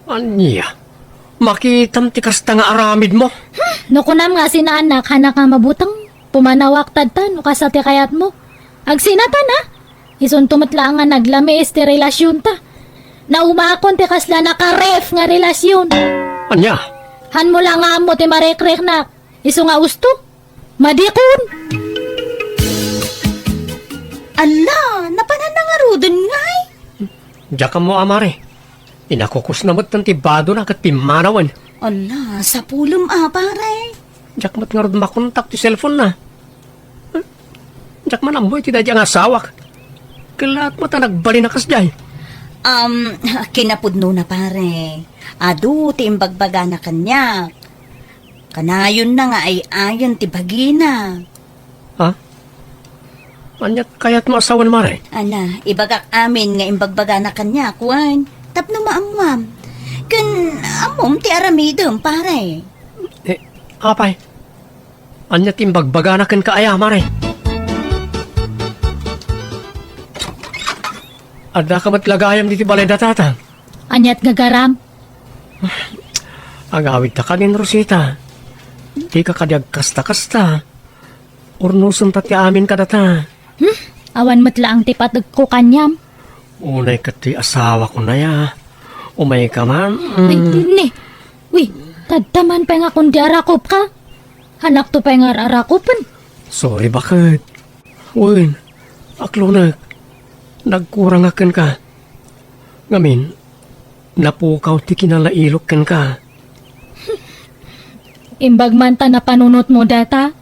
Ania? Makitam ti kasta nga aramidmo? Hmm, no kunam nga asinaanak, hanak nga mabuteng, pumanawak tadta no kasta ti kayatmo. Agsinatan a? Isunto met laeng nga naglamiis ti relasionta. Naumaakon ti kasla nakaref nga relasion. Ania? Hanmo la nga ammo ti marikriknak. Isu nga usto? Madikon! Ala, napananna ngaruden ngay? Diak ammo a, Mare. Inakukusna met ti badona ket pimmanawen. Ala, sapulem a, Pare. Diak met ngarud makontak ti cellphone na. Diak man ammo iti daydi nga asawak. Kellaat met a nagbalin a kasdiay. Um, kinapudno na, Pare. Adu ti imbagbagana kaniak. Kanayonna nga ay-ayen ti bagina. Ha? Ania kayatmo a sawen, Mare? Ala, ibagak amin nga imbagbagana kaniak, wen. Tapno maammuam. Ken ammom ti aramidem, Pare. Eh, apay? Ania ti imbagbagana kenka aya, Mare? Addaka met la gayam ditoy balay da Tatang. Aniat gagaram? Agawidta kadin, Rosita. Dika kadi agkasta-kasta. Urnosenta ti amin kadata. Hmm? Awan met laeng ti pategko kaniam. Unay ket ti asawako aya. Umayka man. Ay, ni. Uy, tadta man pay nga kundi arakupka. Hanakto pay nga ar-arakupen. Sorry, baket. Wen, aklonek. Nagkurangak kenka. Ngamin, napukaw ti kinalailok kenka. Imbag man ta napanunotmo data,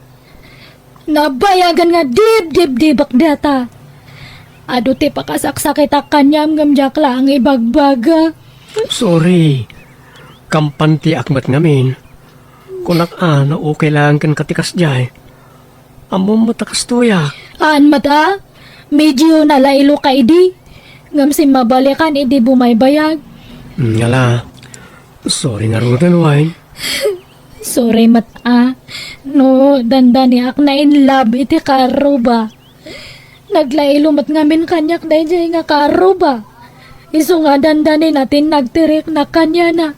nabayagan nga dibdibdibek data. Adu ti pakasaksakitak kaniam ngem diak laeng ibagbaga. Sorry. Kampantiak met ngamin. Kunak a no okay laeng kenka ti kasdiay. Ammom met a kastoyak. Haan met a, medio nalailo ka idi. Ngem simmabalikan idi bumaybayag. Mm, ala, sorry ngaruden, wen. Sorry met a, no dandaniak na in love iti kaarruba. Naglailo met ngamin kaniak daydiay nga kaarruba. Isu nga dandanin a ti nagtiriknak kaniana.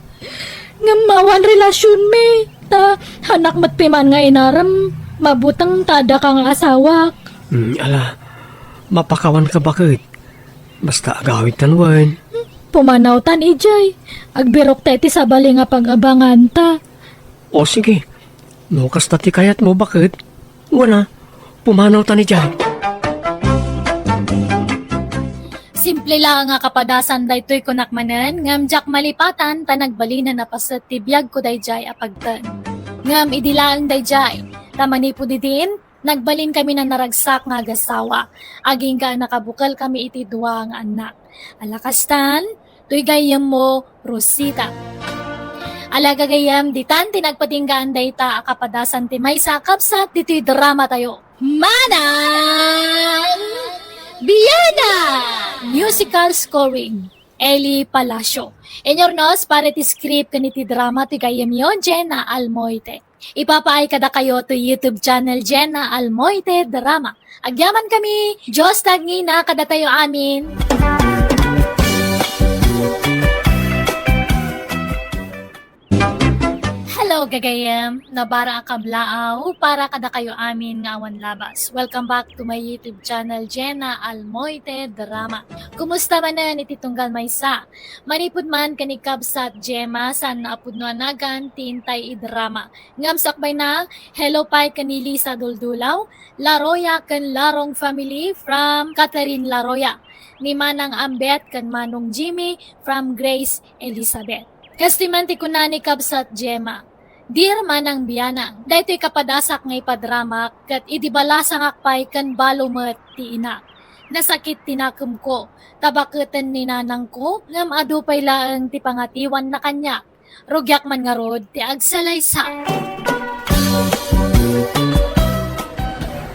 Ngem awan relasionmi, ta hanak met piman nga inarem, mabuteng ta addaka nga asawak. Hmm, ala, mapakawanka baket. Basta agawidtan wen. Pumanawtan idiay. Agbirokta iti sabali nga pag-abanganta. O sige, no kasta ti kayatmo baket, wen a, pumanawtan idiay. Simple la nga kapadasan daytoy kunak manen, ngem diak malipatan ta nagbalin a napaset ti biagko daydiay a pagten. Ngem idi laeng daydiay, ta manipud idin, nagbalin kami a naragsak nga agasawa, agingga a nakabukel kami iti dua nga annak. Ala kastan, toy gayyemmo, Rosita. Ala gagayyem, ditan ti nagpatinggaan dayta a kapadasan ti maysa a kabsat ditoy drama tayo. Manang Biana! Musical scoring, Eli Palacio. Inyurnos para iti script ken iti drama ti gayyemyo, Jenna Almoite. Ipapaay kadakayo to YouTube channel Jenna Almoite Drama. Agyaman kami, Dios tagngina kadatayo amin. Hello, gagayem! Nabara a kablaaw para kadakayo amin nga awan labas. Welcome back to my YouTube channel, Jenna Almoite Drama. Kumusta manen iti tunggal maysa? Manipud man ken ni Kabsat Gemma, saan nga a pudno a nagan ti intay idrama. Ngem sakbayna, hello pay ken ni Lisa Duldulaw, Laroya ken Larong family from Catherine Laroya, ni Manang Ambet ken Manong Jimmy from Grace Elizabeth. Kastoy man ti kuna ni Kabsat Gemma, "Dear Manang Bianang, daytoy kapadasak nga ipadramak ket idi balasangak pay ken balo met ti inak. Nasakit ti nakemko, ta baketen ni nanangko ngem adu pay laeng ti pangatiwanna kaniak. Rugiak man ngarud ti agsalaysa."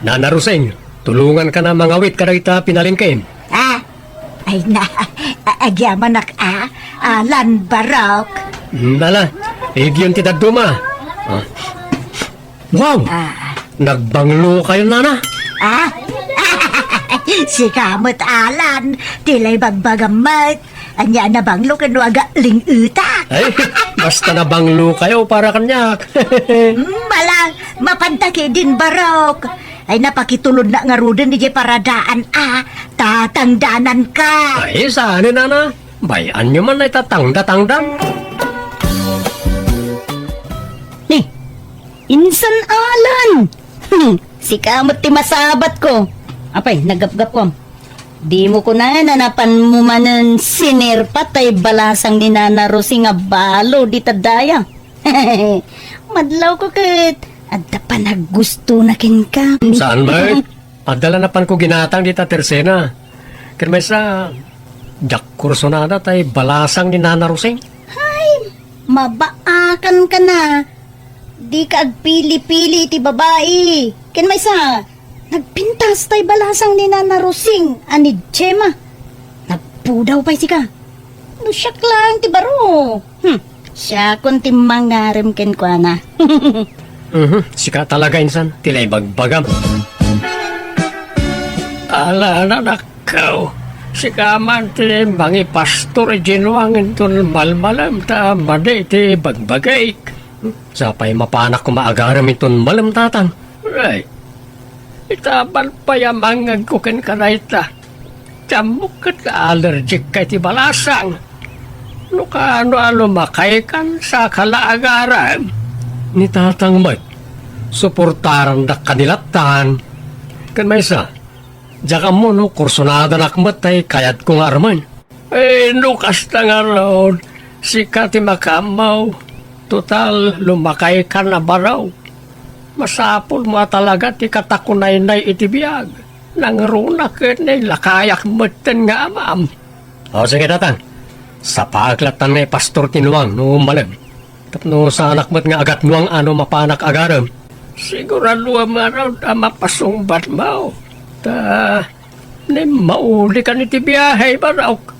Nana Rosing, tulonganka a mangawit kadagita pinalengkem. Ah, ay na, a-, agyamanak a, Alan Barok. Hmm, ala, igyon ti dadduma. Ah. Wow! Ah. Nagbanglo kayo, nana? Ah? Sika met, Alan, ti lay bagbagam met. Ania a nabanglo ken no aga ling-etak. Ay, basta nabanglo kayo para kaniak. Hmm, ala, mapanta ketdin, Barok. Ay, napakitulodnak ngaruden idiay paradaan a tatangdananka. Ay, saan, nana? Bay-anyo man ay tatangda-tangdan. Ni, insan Alan! Hmm, sika met ti masabatko. Apay, naggapgapkom. Dimo kunana a napanmo manen sinerpa tay balasang ni Nana Rosing a balo dita daya. Madlawko ket adda panaggustona kenka. Saan met? Adda la napanko ginatang dita tersena. Ken maysa, diak kursunada tay balasang ni Nana Rosing. Ay, mabaakanka na. Dika agpili-pili iti babai. Ken maysa, nagpintas tay balasang ni Nana Rosing a ni Gemma. Nagpudaw pay sika. No siak laeng ti baro. Hmm, siakon ti mangarem kenkuana. Mhm, sika talaga insan, ti lay bagbagam. Ala, anakko, sika man ti mangipastor idiay nuang inton malmalem ta madi ti bagbagaik. Sapay mapanak koma agarem inton malem, tatang. Ay, itaban pay a mangngegko kenka dayta. Ti ammok ket allergic ka iti balasang. No kaano a lumakaykan, saka la agarem. Ni tatang met, suportarandak kanilattan. Ken maysa, diak ammo no kursunadanak met tay kayatko nga armen. Eh, no kasta ngarud, sika ti makaammo. Total, lumakaykan a baro. Masapulmo a talaga ti katakunaynay iti biag. Nangruna ket nailakayak metten nga amam. O, sige, tatang. Sapaak lattan nga ipastor ti nuang no malem. Tapno saanak met nga agatnuang a no mapanak agarem. Siguraduem ngarud a mapasungbatmo. Ta, nimmaulikan iti biahe, Barok.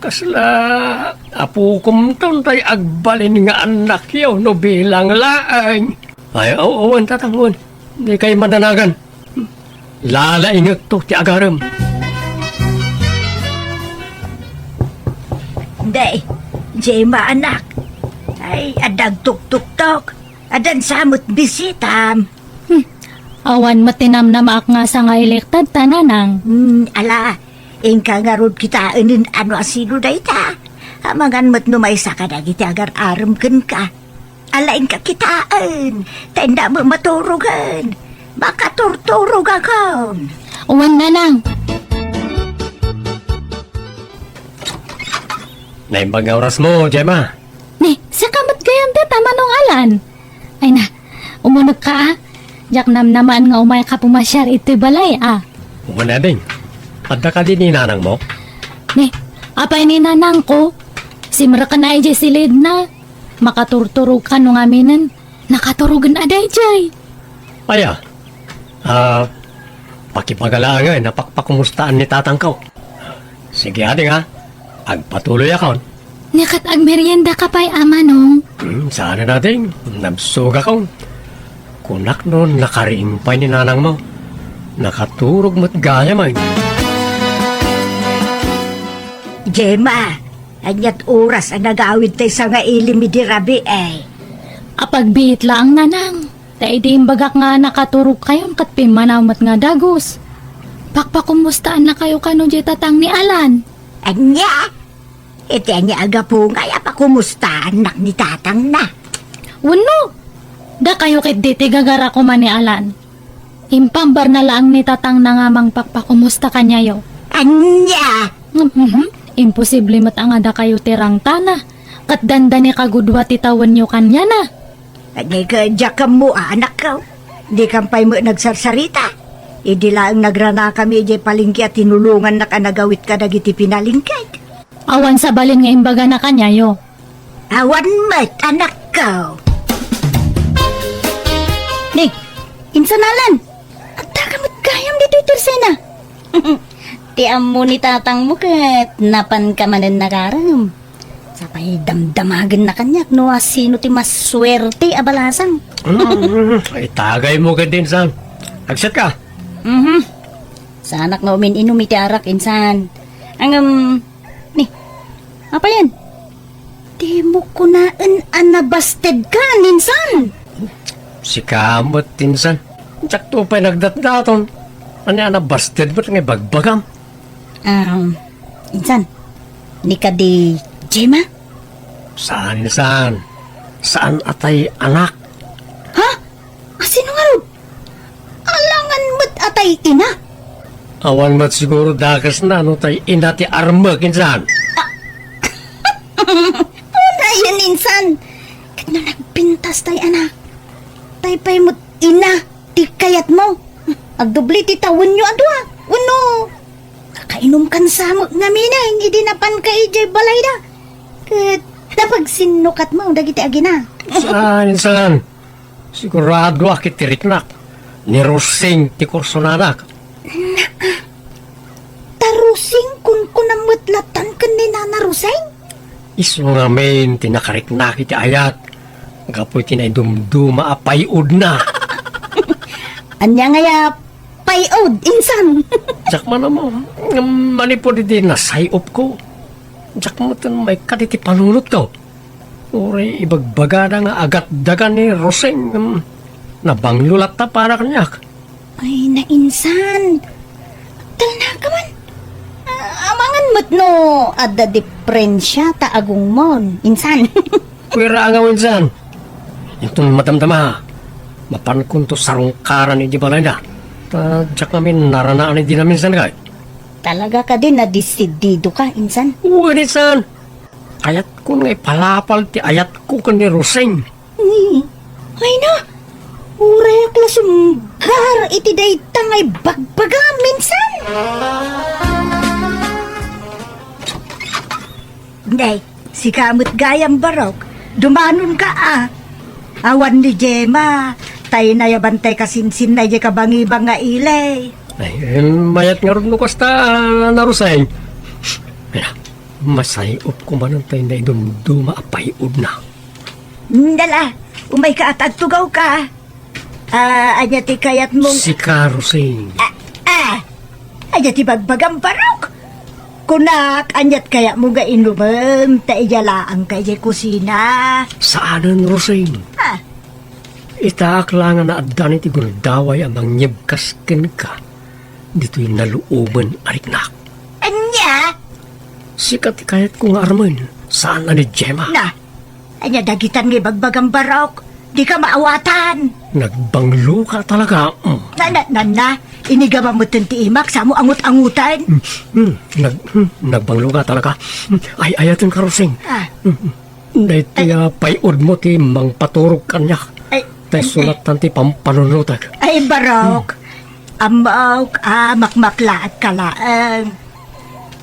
Kasla apokomton tay agbalin nga annakyo no bilang laeng. Ay, oo, wen, tatang, wen. Dikay madanagan. Lalaingekto ti agarem. Day, Gemma, anak. Ay, adda agtuktuktok. Addan sa met bisitam. Hmm. Awan met ti namnamaak nga sangailektad ta, nanang. Hmm, ala, inka ngarud kitaen no asino dayta. Amangan met no maysa kadagiti agar-arem kenka. Ala, inka kitaen, ta innak maturogen. Makaturturogakon. Wen, nanang. Naimbag nga orasmo, Gemma. Ni, sika met gayam dayta, Manong Alan. Ay na, umunegka a. Diak namnamaen nga umayka pumasiar iti balay a. Wen, ading. Adda kadi ni nanangmo? Ni, apay ni nanangko? Simreken a idiay silidna. Makaturturogka no ngaminen. Nakaturogen a daydiay. Aya, ah, pakibagalaangen a pakpakumustaan ni tatangko. Sige, ading, ha? Agpatuloyakon. Ni ket agmeriendaka pay, Manong? Hmm, saan a dayta. Nabsogakon. Kunak no nakariing pay ni nanangmo. Nakaturog met gayam. Gemma, ania't oras a nagawid tay sangaili idi rabii? Apagbiit laeng, Nanang. Ta idi imbagak nga nakaturogkayon ket pimmanaw met nga dagus. Pakpakumustaannakayo kano diay tatang ni Alan? Ania? Iti ania a gapu nga apakumustaannak ni tatangna? Wenno, dakayo ketdi ti gagara koma ni Alan. Impambarna laeng ni tatangna nga mangpakpakumusta kaniayo. Ania? Mhm. Imposible met a nga dakayo ti rangtana, ket dandani kagudua ti tawenyo kaniana. Ania ket diak ammo, anakko. Dikan pay met nagsarsarita. Idi laeng nagranakami idiay palengke a tinulongannak a nagawid kadagiti pinalengkek. Awan sabalin nga imbagana kaniayo. Awan met, anakko. Ni, insan Alan, addaka met gayam ditoy tersena. Ti ammo ni tatangmo ket napanka manen nagarem. Sapay damdamagenna kaniak no asino ti masuerte a balasang. Mm, itagaymo ketdi, insan. Agsiatka? Mhm. Saanak nga umin-inum iti arak, insan. Ngem, ni, apayen? Dimo kunaen a nabastedka, insan? Sika met, insan. Diakto pay nagdatdaton. Ania a nabasted met nga ibagbagam? Um, insan, ni kadi Gemma? Saan, insan. Saan a tay anak. Ha? Asino ngarud? Alangan met a tay ina? Awan met siguro dakesna no tay ina ti armek, insan. Unayen, insan. Ket no nagpintas tay anak, tay pay met ina ti kayatmo. Agdubli ti tawenyo a dua. Wenno, kakainumkan sa met ngamin idi napanka idiay balayda. Ket napagsinnukatmo dagiti agina. Saan, insan. Siguradoak iti riknak. Ni Rosing ti kursonanak. Naa, ta Rosing kunkunam met latan ken ni Nana Rosing? Isu ngamin ti nakariknak iti ayat gapu iti naidumduma a pay-odna. Ania ngay a pay-od, insan? Diak man ammo. Ngem manipud iti nasay-opko, diak metten maikkat iti panunotko. Uray ibagbagada nga agatdagan ni Rosing, em, nabanglo latta para kaniak. Ay, nainsan. Agtalnaka man. Ah, amangan met no adda diferensia ta agongmon, insan. Kuya Rangaw, insan. Inton madamdama, mapankonto sarungkaran iti balayda. Ta diak ngamin naranaan iti naminsan kay. Talaga kadi nadesididoka, insan? Wen, insan. Kayatkon nga ipalapal ti ayatko ken ni Rosing. Ay na, urayak la sumgar iti dayta nga ibagbagam, insan. Nay, sika met gayam, Barok. Dumanonka a. Awan ni Gemma, tay nayaban tay kasinsinna idiay kabangibang nga ili. Ay, em, mayat ngarud no kasta, Nana Rosing. Ay na, masay-opko manen tay naidumduma a pay-odna. Dala, umayka a agtugawka. Ah, ania ti kayatmong Sika, Rosing. Ah, ah, ania ti bagbagam, Barok? Kunak, aniat kayatmo nga inumem ta idiay laengka idiay kusina? Saanen, Rosing. Ah. Itaak la nga naaddan iti gundaway a mangyebkas kenka ditoy naluomen a riknak. Ania? Sika ti kayatko nga armen, saan a ni Gemma. Na, ania dagitan nga ibagbagam, Barok? Dika maawatan. Nagbangloka talaga. Mm. Na, na, na, na. Inigama metten ti imak, samo angut-anguten. Mm, mm, nag-, mm, nagbangloka talaga. Mm, ay, ayatenka, Rosing. Ah. Mm, mm. Daytoy a pay-odmo ti mangpaturog kaniak. Ay, tay ay, sulattan ti pampanunotek. Ay, Barok. Ammok a makmaklaatka laeng.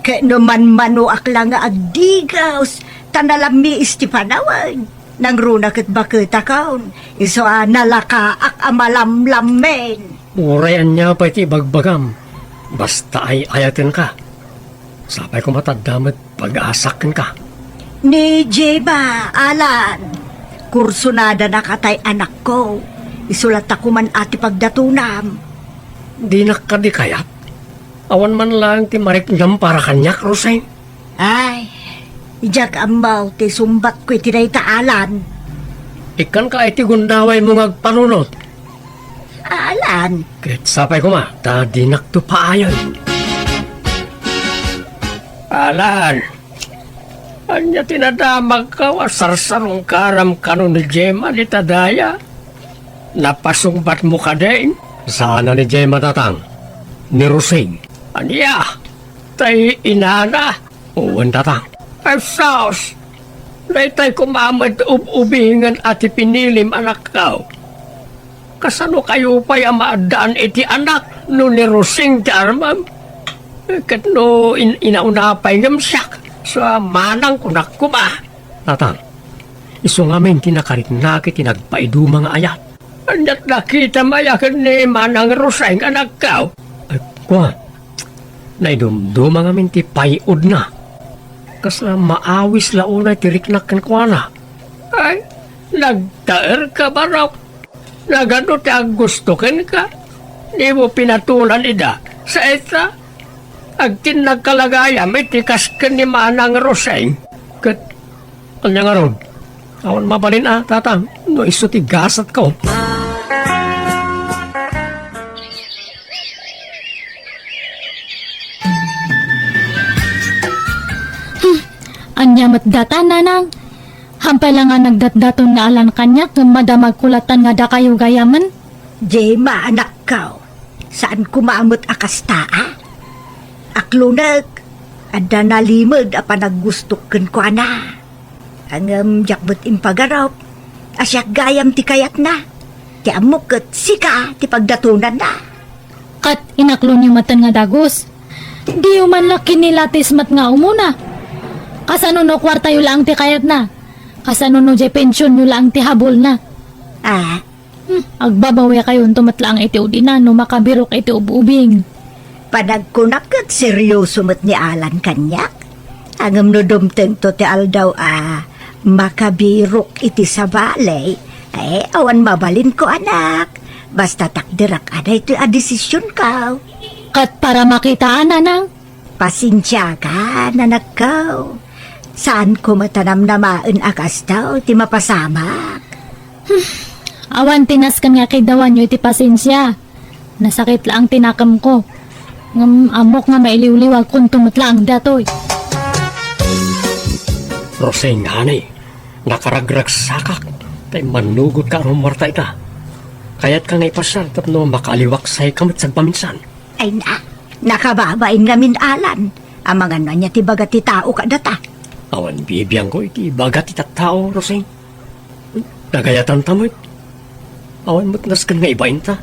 Ket no manmanoak la nga agdigaws, ta nalammiis ti panawen, nangruna ket baketakon, isu a nalakaak a malamlammen. Uray ania pay ti ibagbagam, basta ay-ayatenka. Sapay koma ta adda met pag-asak kenka. Ni Gemma, Alan, kursunada na katay anakko. Isu latta koma ti pagdatonam. Dinak kadi kayat? Awan man laeng ti mariknam para kaniak, Roseng. Ay, diak ammo ti sumbatko iti dayta, Alan. Ikkanka iti gundawaymo nga agpanunot. Alan. Ket sapay koma, ta dinakto paayen. Alan, ania ti nadamagko a sarsarungkaram kano ni Gemma dita daya? Napasungbatmo kadi? Saan a ni Gemma, tatang. Ni Rosing. Ania? Tay inana? Wen, tatang. Ay, sus! Daytay koma met ub-ubingen a ti pinilim, anakko. Kasano kayo pay a maaddaan iti anak no ni Rosing ti armem? Ket no in-, inauna pay ngem siak, sa manang kunak koma. Tatang, isu ngamin ti nakariknak iti nagpaiduma nga ayat. Ania't nakitam aya ken ni Manang Roseng, anakko? Ay, kua, naidumduma ngamin ti pay-odna. Kasla maawis la unay ti riknak kenkuana. Ay, nagtaerka, barok. Nagadu ti aggusto kenka? Dimo pinatunan ida. Sa ita, agtinnagka la gayam iti kas ken ni Manang Roseng. Ket ania ngarud? Awan mabalin a, tatang, no isu ti gasatko. Hmm, ania met data, nanang? Hampay la nga nagdatdaton ni Alan kaniak, ngem madamagko latan nga dakayo gayamen. Gemma, anakko, saan koma met a kasta, a? Aklonek, adda nalimed a panaggustok kenkuana. Ngem diak met impagarup a siak gayam ti kayatna. Ti ammok ket sika ti pagdatonanna. Ket inaklonyo metten nga dagus. Diyo man la kinilatis met nga umuna. Kasano no kuartayo laeng ti kayatna? Kasano no diay pensionyo laeng ti habulna? Ah, Hmm, agbabawikayonto met laeng iti udina no makabirok iti ub-ubing. Panagkunak ket serioso met ni Alan kaniak. Ngem no dumtengto ti aldaw a makabirok iti sabali, eh, awan mabalinko, anak. Basta takderak a daytoy a desisionko. Ket para makitaan, nanang? Pasensiakan, anakko. Saanko met a namnamaen a kasta ti mapasamak. Hmm, awan ti nasken nga kiddawanyo iti pasensia. Nasakit laeng ti nakemko. Ngem ammok nga mailiwliwagkonto met laeng datoy. Roseng, honey, nakaragragsakak ta immannugotka a rumuarta ita. Kayatka nga ipasiar tapno makaaliwaksayka met sagpaminsan. Ay na, nakababain ngamin, Alan. Amangan no ania ti ibaga ti tao kadata. Awan bibiangko iti ibaga ti tattao, Roseng. Nagayatanta met. Awan met nasken nga ibainta.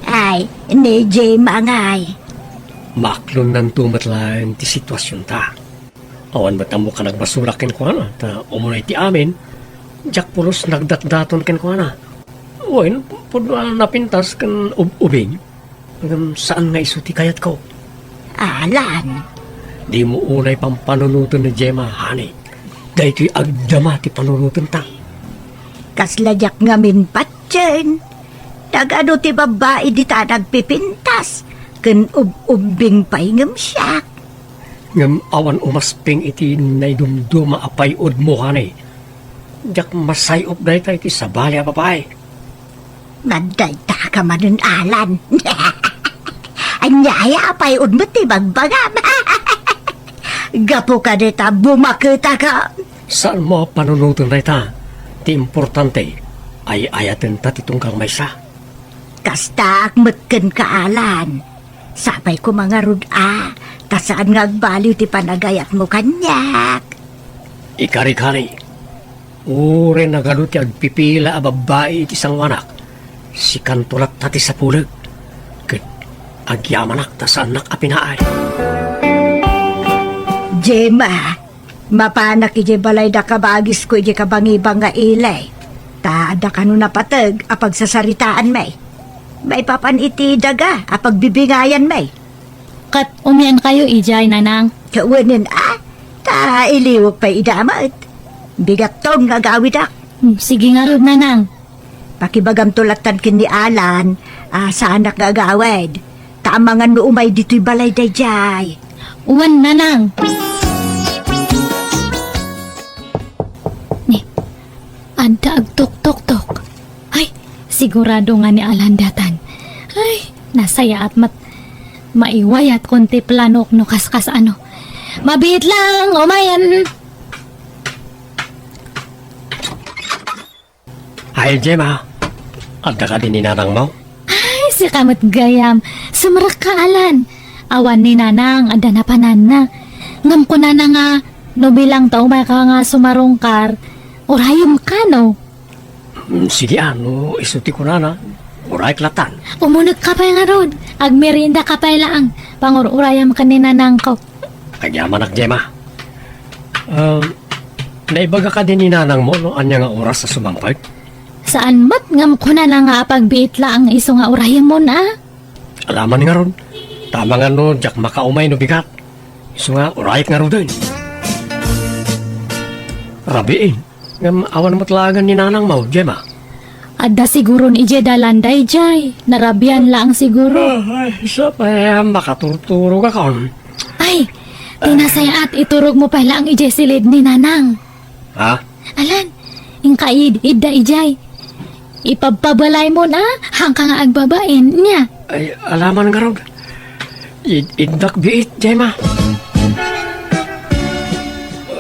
Ay, ni Gemma ngay. Maaklonnanto met laeng ti situasionta. Awan met ammok a nagbasura kenkuana, ta umuna iti amin, diak pulos nagdatdaton kenkuana. Wen, pudno a napintas ken ub-ubing. Ngem saan nga isu ti kayatko. Alan. Dimo unay pampanunoten ni Gemma, honey. Daytoy agdama ti panunotenta. Kasla diak ngamin patien. Nagadu ti babbai dita nagpipintas ken ub-ubbing pay ngem siak. Ngem awan umasping iti naidumduma a pay-odmo, honey. Diak masay-op dayta iti sabali a babai. Madayta ka manen, Alan. Ania aya a pay-od met ti bagbagam? Gapu kadayta bumaketaka. Saanmo a panunoten dayta. Ti importante, ay-ayatenta ti tunggal maysa. Kastaak met kenka, Alan. Sapay koma ngarud a, ta saan nga agbaliw ti panagayatmo kaniak. Ikarik, honey. Uray nagadu ti agpipila a babbai iti sangoanak, sikanto latta ti sapuleg, ket agyamanak ta saannak a pinaay. Gemma, mapanak idiay balay da kabagisko idiay kabangibang nga ili, ta adda kano napateg a pagsasaritaanmi. Maipapan iti daga a pagbibingayanmi. Ket umiankayo idiay, nanang? Kawanen a, ta iliwek pay ida met. Bigatton nga agawidak. Hmm, sige ngarud, Nanang. Pakibagamto lattan ken ni Alan, a, saanak nga agawid. Ta amangan no umay ditoy balay daydiay. Wen, Nanang. Ni, adda agtuktoktok. Ay, sigurado nga ni Alan daytan. Ay, nasayaat met. Maiwayatkon ti planok no kaskas ano. Mabiit lang, umayen. Ay, Gemma. Adda kadi ni nanangmo? Ay, sika met gayam. Sumrekka, Alan. Awan ni Nanang, adda napananna. Ngem kunana nga, no bilang ta umayka nga sumarungkar, urayemka, no? Mm, sige, a, no isu ti kunana, urayek lattan. Umunegka pay ngarud. Agmeriendaka pay laeng. Pangur-urayam ken ni Nanangko. Agyamanak, Gemma. Um, naibaga kadi ni nanangmo no ania nga oras a sumangpet? Saan met, ngem kunana nga apagbiit laeng isu nga urayemon, a? Alaman ngarud. Ta amangan no diak makaumay no bigat. Isu nga, urayek ngaruden. Rabiin. Ngem awan met laengen ni nanangmo, Gemma? Adda siguron idiay dalan daydiay. Narabian laeng siguro. Ah, ay, sa pay, makaturturogakon. Ay, ti nasayaat, iturogmo pay laeng idiay silid ni Nanang. Ha? Alan, inka id-, idda idiay. Ipabpabalaymon, a, haanka nga agbabain, nia? Ay, alaman ngarud. Id-, iddak biit, Gemma.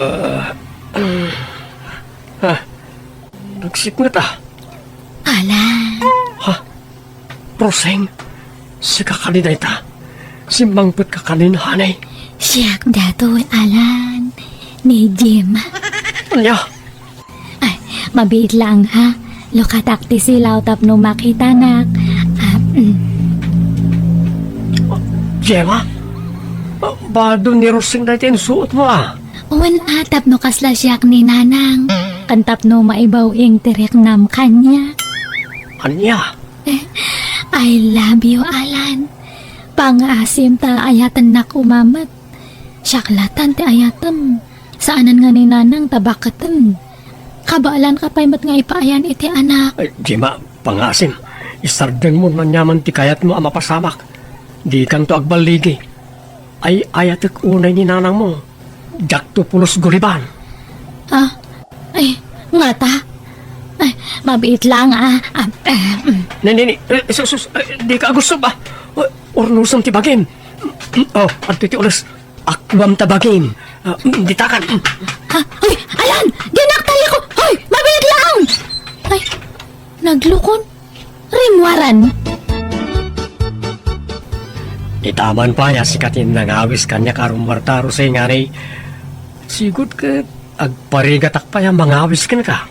Ah, ah. Ha? Nagsipnget, a. Alan. Ha? Rosing, sika kadi dayta. Simmangpetka kadi, honey. Siak daytoy, Alan, ni Gemma. Ania? Ay, mabiit laeng, ha? Lukatak ti silaw tapno makitanak. Ah, mm. Gemma? Bado ni Rosing dayta insuotmo, a. Wen, a, tapno kasla siak ni Nanang. Ken tapno maibaw-ing ti riknam kaniak. Ania? I love you, Alan. Pangaasim ta ayatennak umamet. Siak lattan ti ayatem. Saanen nga ni Nanang ta baketen. Kabaelanka pay met nga ipaayan iti anak. Ay, Gemma, pangaasim. Isardengmo no aniaman ti kayatmo a mapasamak. Dikanto agballigi. Ay, ayatek unay ni nanangmo. Diakto pulos guliban. Ah, ay, ngata? Ay, mabiit laeng, a. Ah, ah, mm. Ne, ne, ne, eh, sus, sus, eh, dika agusto ba? Oh, urnosem ti bagim. Mm, oh, adtoy ti ules. Akkuam ta bagim. Ah, mm, ditakan. Mm. Ha? Hoy, Alan! Dinak talliko! Hoy, mabiit laeng! Ay, naglukon. Rimmuaran. Itaman pay a sika ti nangawis kaniak a rummuarta, Rosing, honey. Sigud ket agparigatak pay a mangawis kenka.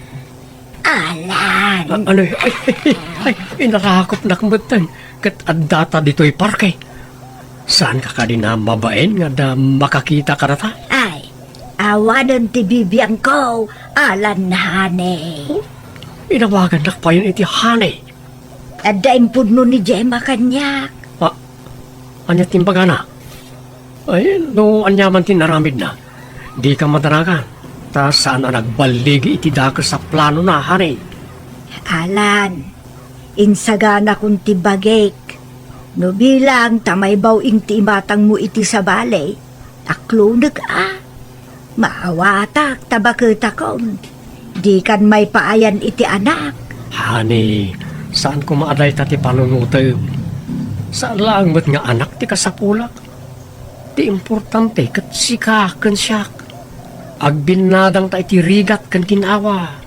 Alan. A-, ano, ay, ay, ay, inarakopnak metten ket addata ditoy parke. Saanka kadi a mabain nga adda makakita kadata? Ay, awanen ti bibiangko, Alan, honey. Oh, inawagannak payen iti honey. Adda impudno ni Gemma kaniak. Ah, ania ti imbagana? Ay, no aniaman ti inaramidna, dika madanagan, ta saan a nagballigi iti dakes a planona, honey. Alan, insaganakon ti bagik. No bilang ta maibaw-ing ti imatangmo iti sabali, akloneg a. Maawatak ta baketakon. Dikan maipaayan iti anak. Honey, saan koma a dayta ti panunotem. Saan laeng met nga anak ti kasapulak. Ti importante ket sika ken siak. Agbinnadangta iti rigat ken gin-awa.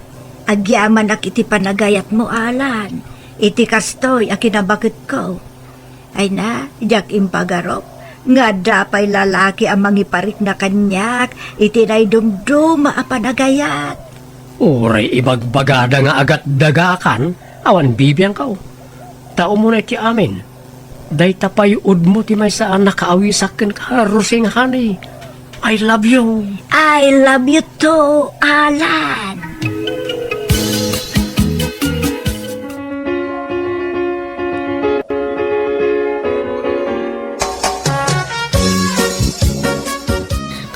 Agyamanak iti panagayatmo, Alan. Iti kastoy a kinabaketko. Ay na, diak impagarup nga adda pay lalaki a mangiparikna kaniak iti naidumduma a panagayat. Uray ibagbagada nga agatdagakan, awan bibiangko. Ta umuna iti amin, dayta pay udmo ti maysa a nakaawisak kenka, Rosing, honey. I love you. I love you too, Alan.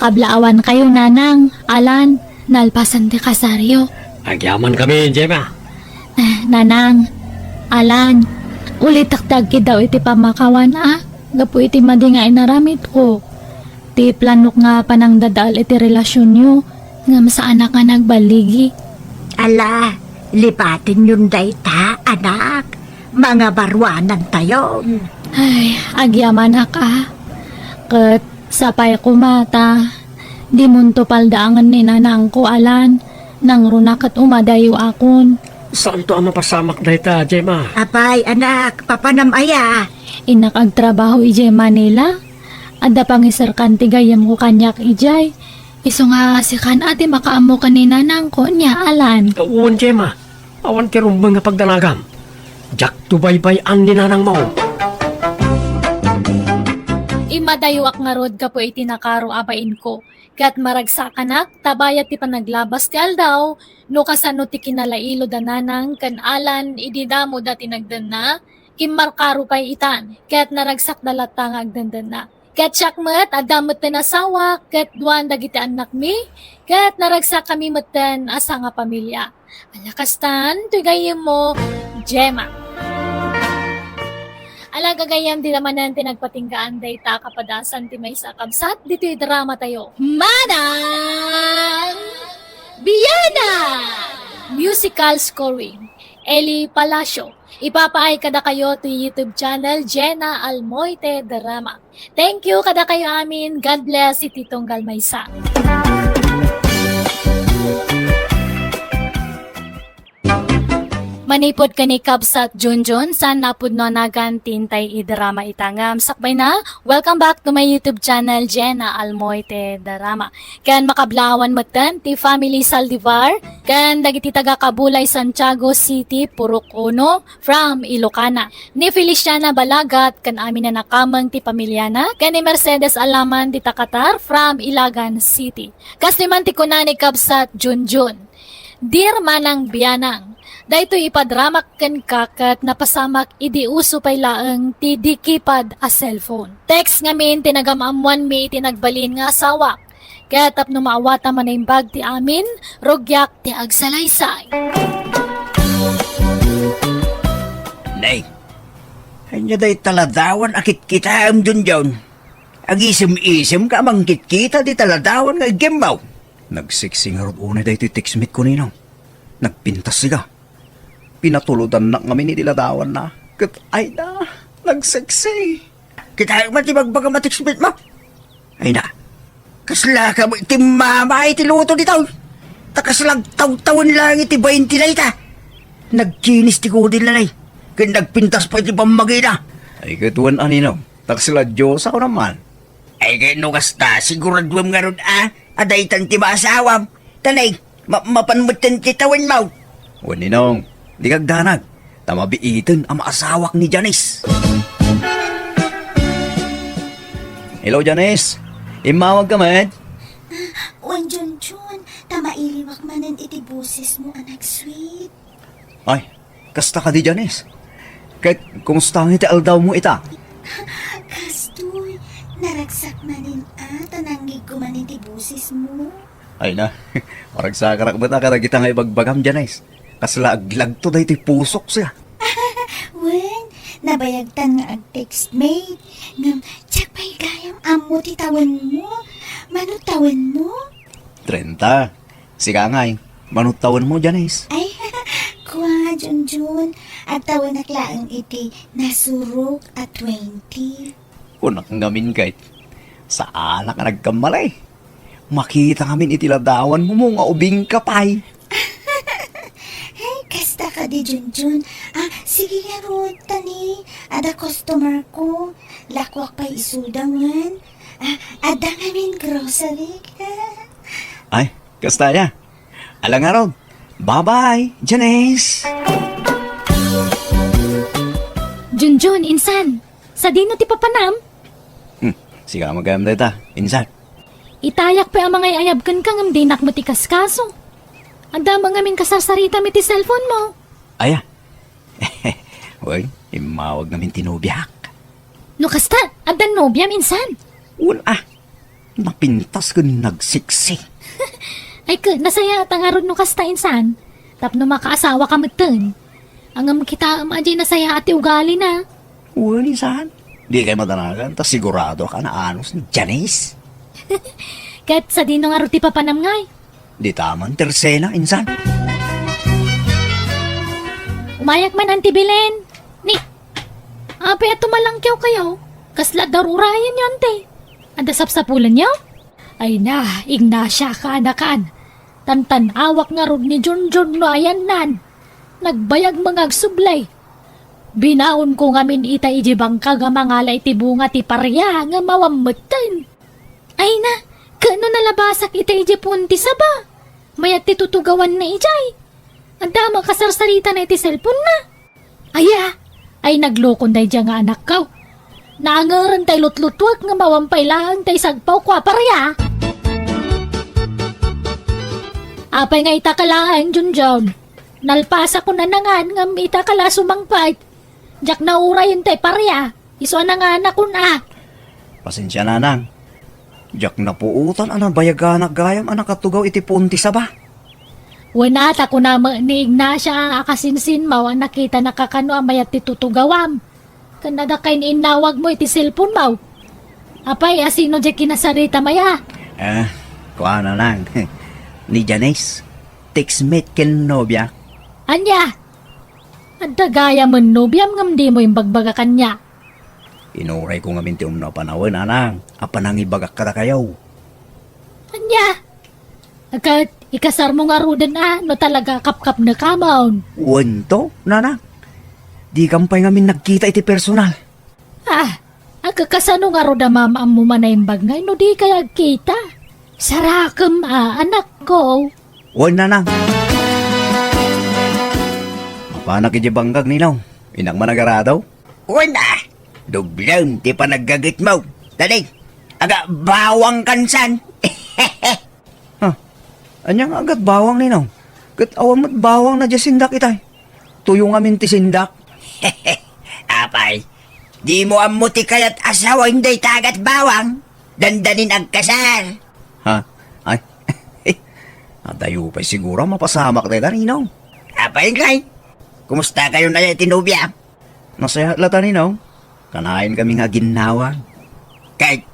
Kablaawankayo, Nanang, Alan. nalpasen ti kasaryo. Agyamankami, Gemma. Eh, Nanang, Alan, ulitek ti agkiddaw iti pammakawan a, gapu iti madi nga inaramidko. Ti planok nga panangdadael iti relasionyo, ngem saanak nga nagballigi. Ala, lipatenyon dayta, anak. Mangabaruanantayo. Ay, agyamanak a. Ket sapay koma ta dimonto paldaangen ni nanangko, Alan, nangruna ket umadayuakon. Saanto a mapasamak dayta, Gemma. Apay, anak, papanam aya? Innak agtrabaho idiay Manila. Adda pangiserkan ti gayyemko kaniak idiay. Isu nga sikan a ti makaammo ken ni nanangko, nia, Alan? Wen, Gemma. Awan ti rumbeng nga pagdanagam. Diakto baybay-an ni nanangmo. Immadayuak ngarud gapu iti nakaro a bainko, ket maragsakanak ta bayat ti panaglabas ti aldaw, no kasano ti kinalailo da nanang ken Alan idi damo da ti nagdenna, kimmarkaro pay itan, ket naragsakda latta nga agdendenna. Ket siak met, adda metten asawak, ket duan dagiti annakmi, ket naragsakami metten a sangapamilia. Ala kastan, toy gayyemmo, Gemma. Ala gagayyem, dida manen ti nagpatinggaan dayta a kapadasan ti maysa a kabsat ditoy dramatayo. Manang Biana! Musical scoring, Eli Palacio. Ipapaay kadakayo ti YouTube channel, Jenna Almoite Drama. Thank you kadakayo amin. God bless iti tunggal maysa. Manipud ken ni Kabsat Junjun, saan a pudno a nagan ti intay idrama ita ngem sakbayna, welcome back to my YouTube channel, Jenna Almoite Drama. Ken makablaawan metten ti family Saldivar, ken dagiti taga Kabulay, Santiago City, Purok Uno, from Ilocana. Ni Feliciana Balagat ken amin a nakameng ti pamiliana, ken ni Mercedes Alaman dita Qatar from Ilagan City. Kas ni man ti kuna ni Kabsat Junjun, "Dear Manang Bianang, daytoy ipadramak kenka ket napasamak idi uso pay laeng ti di keypad a cellphone. Text ngamin ti nagam-ammoanmi iti nagbalin nga asawak. Ket tapno maawatan a naimbag ti amin, rugiak ti agsalaysay." Nay, ania dayta ladawan a kitkitaem, Junjun? Agisem-isemka a mangkitkita dita ladawan nga iggembaw. Nagseksi ngarud unay daytoy textmate ko, Ninong. Nagpintas siga. Pinatulodannak ngamin iti ladawanna. Ket ayna, nagseksi. Kitaek man ti bagbagam a textmate mo. Ayna, kasla ka mo iti mama iti luto ditoy. Ta kasla agtawtawen laeng iti bain ti dayta. Nagkinis ti kudilna, nay. Ken nagpintas pay ti pammagina. Ay, ket wen a, Ninong. Ta kasla Dios a kunam man. Ay, ket no kasta, siguraduem ngarud a, a daytan ti maasawam. Ta nay, ma-, mapan metten ti tawenmo. Wen, Ninong, dika agdanag, ta mabiiten a maasawak ni Janice. Hello, Janice. Immawagka met? Wen, Junjun, ta mailiwak manen iti bosesmo a nagsweet. Ay, kasta kadi, Janice? Ket kumusta nga iti aldawmo ita? Kastoy, naragsak manen a, ta nanggigko man iti bosesmo. Ay na, maragsakarak met a kadagita nga ibagbagam, Janice. Kasla aglagto daytoy pusok siya. Wen, nabayagtan nga agtextmate. Ngem, diak pay gayam ammo ti tawenmo. Mano tawenmo? Trenta. Sika ngay, mano tawenmo, Janice? Ay, kua, Junjun, agtawenak laeng iti nasurok a twenty. Kunak ngamin ket, saanak a nagkammalay. Makita ngamin iti ladawanmo nga ubingka pay. Ay, kasta kadi, Junjun. Ah, sige ngarud, ta ni, adda customer ko. Lakuak pay isuda wen. Ah, adda ngamin grocery. Ay, kasta aya. Ala ngarud. Bye-bye, Janice. Junjun, insan, sadino ti papanam? Hmm, sika met gayam dayta, insan. Itayak pay a mangay-ayab kenka ngem dinak met ikaskaso. Adda met ngamin kasarsaritam iti cellphone mo. Aya. Wen, immawag ngamin ti nobiak. No kasta, adda nobiam, insan? Wen a. Napintas ken nagseksi. Ay, ket nasayaat ngarud no kasta, insan. Tapno makaasawaka metten. Ngem kitaem a diay nasayaat ti ugalina. Wen, insan. Dikay madanagan, ta siguradoak a naanus ni Janice. Ket sadino ngarud ti papanam ngay? Dita man ti Rosena, insan. Umayak man, Auntie Belen. Ni, apay a tumalangkewkayo? Kasla adda urayenyo, Auntie? Adda sapsapulenyo? Ay na, Ignacia, kaanakan. Tantan-awak ngarud ni Junjun no ayannan. Nagbayag nga agsubli. Binaonko ngamin ita idiay bangkag a mangala iti bunga ti paria nga awan metten. Ay na, ket no nalabasak ita idiay puon ti saba? Mayat ti tutugawanna idiay. Adda makasarsaritana iti cellphone-na. Aya, ay naglokon daydiay nga anakko. Naangerenta ti lutlutuek nga awan pay laeng ti sagpawko a paria. Apay nga ita ka laeng, Junjun? Nalpasakon a nangan ngem ita ka la sumangpet. Diak naurayen ti paria. Isu a nanganakon a. Pasensia, nanang. Diak napuotan a nabayaganak gayam a nakatugaw iti puon ti saba. Wen a, ta kuna met ni Ignacia a kasinsinmaw a nakitanaka kano a mayat ti tutugawam. Ken adda kay ni innawagmo iti cellphone-mo. Apay, a sino diay kinasaritam aya? Ah, kuana lang. Ni Janice. Textmate ken nobiak. Ania? Adda gayamen nobiam ngem dimo imbagbagak ania? Inurayko ngamin ti umno a panawen, nanang, a panangibagak kadakayo. Ania? Ket ikasarmo ngaruden a no talaga a kapkapnekamon? Wento, nanang. Dikam pay ngamin nagkita iti personal. Ah, agkakasano ngarud a maam-ammo a naimbag ngay no dikay agkita? Sarakem a, anakko. Wen, nanang. Mapanak idiay bangkag, ninong. Innak man agarado? Wen a, dublem ti panaggagetmo. Dadi, agbawangkan san. Ha? Ania nga agbawang, ninong? Ket awan met bawangna diay sindak itay. Tuyo ngamin ti sindak. Apay, dimo ammo ti kayat a sawen dayta a agbawang? Dandanin agkasar. Ha? Ay, adayo pay siguro a mapasamak dayta, ninong. Apay ngay? Kumustakayon aya iti nobia? Nasayaat latta, ninong. Kanayon kami nga aginnawa. Ket,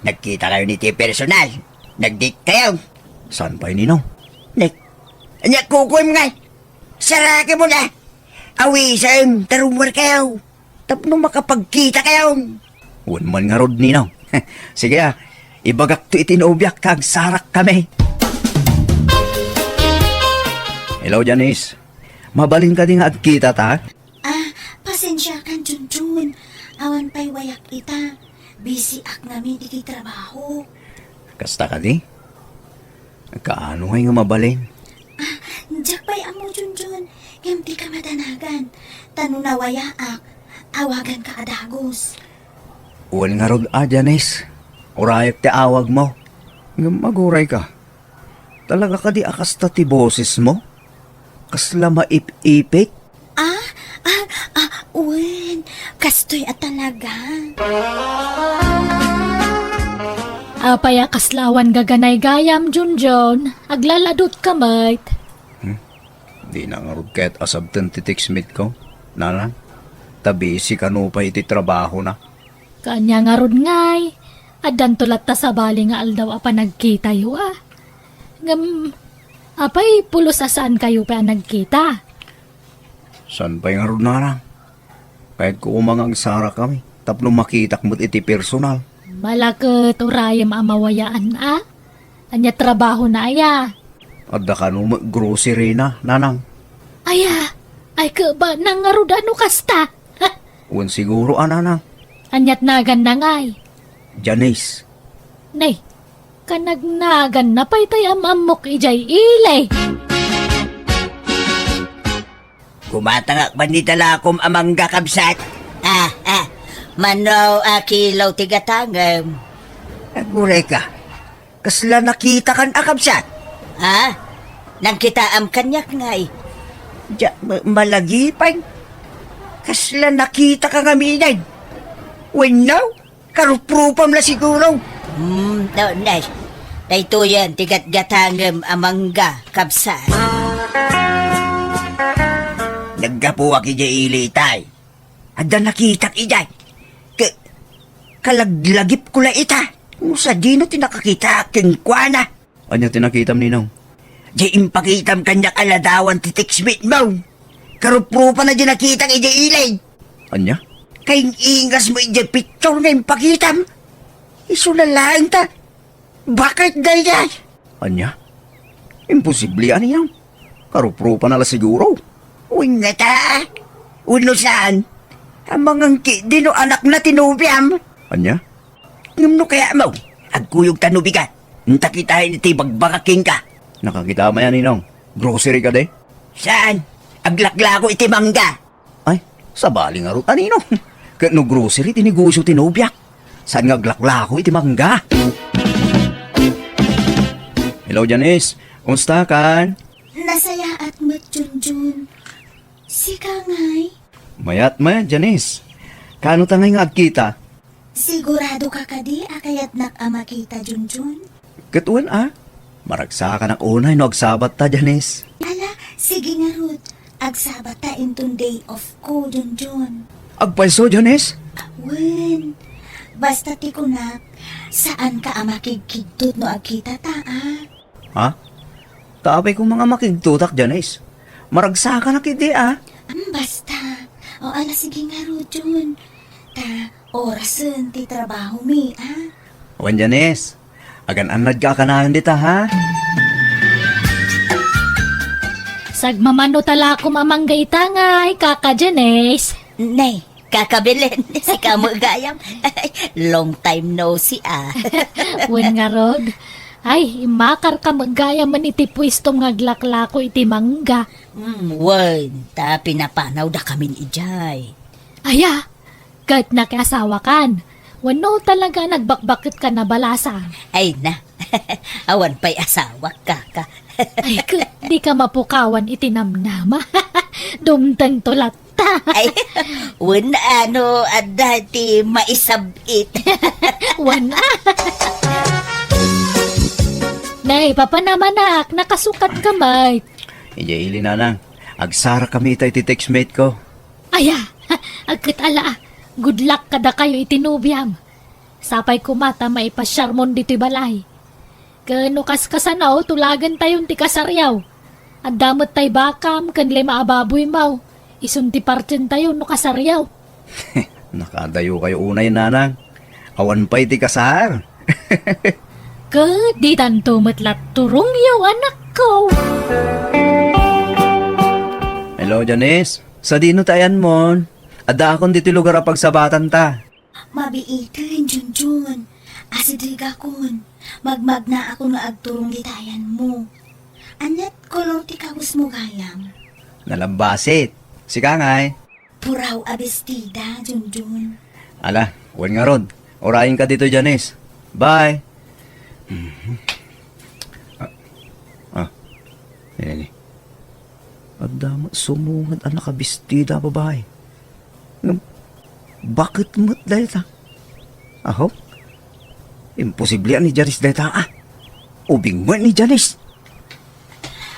nagkitakayon iti personal. Nag-date kayo. Saan pay, ninong? Nek, ania kukuem ngay? Sarakemon a. Awisem, ta rummuarkayo. Tapno makapagkitakayo. Wen man ngarud, ninong. Sige a, ibagakto iti nobiak ta agsarakkami. Hello, Janice. Mabalin kadi nga agkitata? Ah, pasensiakan, Junjun. Awan pay wayak ita. Busyak ngamin iti trabaho. Kasta kadi? Kaano ngay nga mabalin? Ah, diak pay ammo, Junjun. Ngem dika madanagan. Ta no nawayaak, awaganka a dagus. Wen ngarud a, Janice. Urayak ti awagmo. Ngem agurayka. Talaga kadi a kasta ti bosesmo? Kasla maip-ipit? Ah, ah, ah, wen, kastoy a talaga. Apay a kasla awan gaganay gayam, Junjun? Aglaladutka met. Hmm? Dina ngarud ket asabten ti textmate-ko, nanang. Ta busy kano pay iti trabahona. Kaanya ngarud ngay, addanto latta sabali nga aldaw a panagkitayo a. Ngem, apay, pulos a saankayo pay a nagkita? Saan pay ngarud, nanang? Kayatko koma nga agsarakkami tapno makitak met iti personal. Ala ket urayem a mawayaan a? Ania trabahona aya? Adda kano met grocery-na, nanang. Aya, ay kebana ngarud a no kasta. Wen siguro a, nanang. Aniat naganna ngay? Janice. Nay, kanagnaganna pay tay am-ammok idiay ili. Gumatangak man ni dalakom a mangga, kabsat. Ah, ah. Mano a kilo ti gatangem? Aguray ka. Kasla nakitakan a kabsat? Ha? Nangkitaam kaniak ngay? Dia, ma-, malagipay. Kasla nakita ka ngamin. Wenno? Karuprupam la siguro. Hmm, no, nay. Daytoyen ti gatgatangem a mangga, kabsat. Naggapuak idiay ili itay. Adda nakitak idiay. Ka-, kalaglagipko la ita. No sadino ti nakakitaak kenkuana. Ania ti nakitam, Ninong? Di impakitam kaniak a ladawan ti textmate mo. Karuprupana di nakitak idiay ili. Ania? Kaing-ingasmo idiay picture nga impakitam. Isu na laeng ta. Bakit daydiay? Ania? Imposible, a Ninong. Karuprupana la siguro. Uy, ngata. Wenno saan? Amangan ketdi no anakna ti nobiam. Ania? Ngem no kayatmo, agkuyogta no bigat. Inta kitaen iti bagbagak kenka. Nakakita, a Ninong. Grocery kadi? Saan? Aglaklako iti mangga. Ay, sabali ngarud, a Ninong. Ket no grocery ti negosyo ti nobiak, saan nga aglaklako iti mangga? Hello, Janice. Kumusta kan? Nasayaat met, Junjun. Sika ngay? Mayat met, Janice. Kaano ta ngay nga agkita? Sigurado ka kadi a kayatnak a makita, Junjun? Ket wen a. Maragsakanak unay no agsabatta, Janice. Ala, sige ngarud. Agsabatta inton day off ko, Junjun. Agpayso, Janice? Wen. Basta ti kunak, saanka a makigkigtot no agkitata, a? Ha? Ta apay koma nga makigtotak, Janice? Maragsakanak idi, a? Am, basta. O, ala, sige ngarud, Jun. Ta orasen ti trabahomi, a? Wen, Janice. Agan-annadka a kanayon dita, ha? Sagmamano talakom a mangga ita ngay, Kaka Janice. Nay, Kaka Belen, sika met gayam. Long time no see, a. Wen ngarud. Ay, immakarka met gayam iti puestom nga aglaklako iti mangga. Mm, wen, ta pinapanawdakamin idiay. Aya, ket nakiasawakan. Wenno talaga nagbakbaketkan a balasang? Ay na, awan pay asawak, Kaka. Ay, ket dika mapukawan iti namnama. Dumtengto latta. Ay, wen a no adda ti maisab-it. Wen a. Nay, papanamanak, nakasukatka met. Idiay ili, nanang. Agsarakami ita iti textmate ko. Aya, agket ala, good luck kadakayo iti nobiam. Sapay koma ta maipasiarmon ditoy balay. Ken no kaskasano, tulagentayon ti kasariaw. Adda met tay bakam ken lima a baboymo. Isun ti partientayo no kasariaw. Nakadayokayo unay, nanang. Awan pay ti kasar. Ket ditanto met la turongyo, anakko. Hello, Janice. Sadino ti ayanmon? Addaakon ditoy lugar a pagsabatanta. Mabiiten, Junjun. Asidegakon. Magmagnaakon nga agturong dita ayanmo. Aniat kolor ti kawesmo gayam? Nalabbasit. Sika ngay? Puraw a bestida, Junjun. Ala, wen ngarud. Urayenka ditoy, Janice. Bye. Mhm. Ah. Ah. Nini. Adda met sumungad a nakabestida a babai. Ngem, baket met dayta? Aho? Imposible a ni Janice dayta, a. Ubing met ni Janice.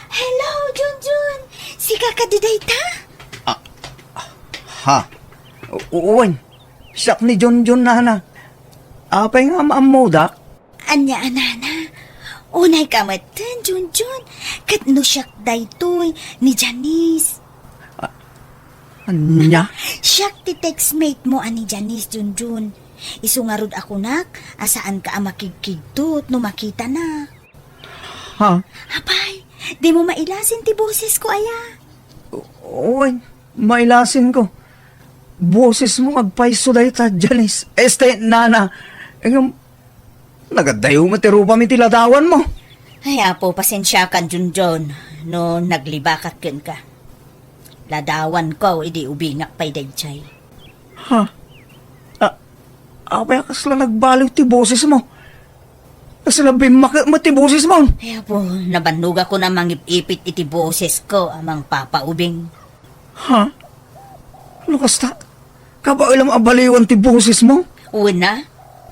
Hello, Junjun! Sika kadi dayta? Ah, ha? U-, wen, siak ni Junjun, nana. Apay nga maammodak? Ania a, nana? Unayka metten, Junjun. Ket no siak daytoy, ni Janice. Ah, ania? Siak ti textmate mo a ni Janice, Junjun. Isu ngarud a kunak a saanka a makigkigtot no makitana. Ha? Apay, dimo mailasin ti bosesko aya? O-, oy, mailasinko. Bosesmo agpayso dayta, Janice. Este, nana. Ngem, nagadayo met ti rupam iti ladawanmo. Ay, Apo, pasensiakan, Junjun, no naglibakak kenka. Ladawanko idi ubingak pay daydiay. Ha? A-, apay a kasla nagbaliw ti bosesmo? Kasla bimmakek met ti bosesmo? Ay, Apo, nabannogakon a mangip-ipit iti bosesko a mangpapaubing. Ha? No kasta, kabaelam a baliwan ti bosesmo? Wen a,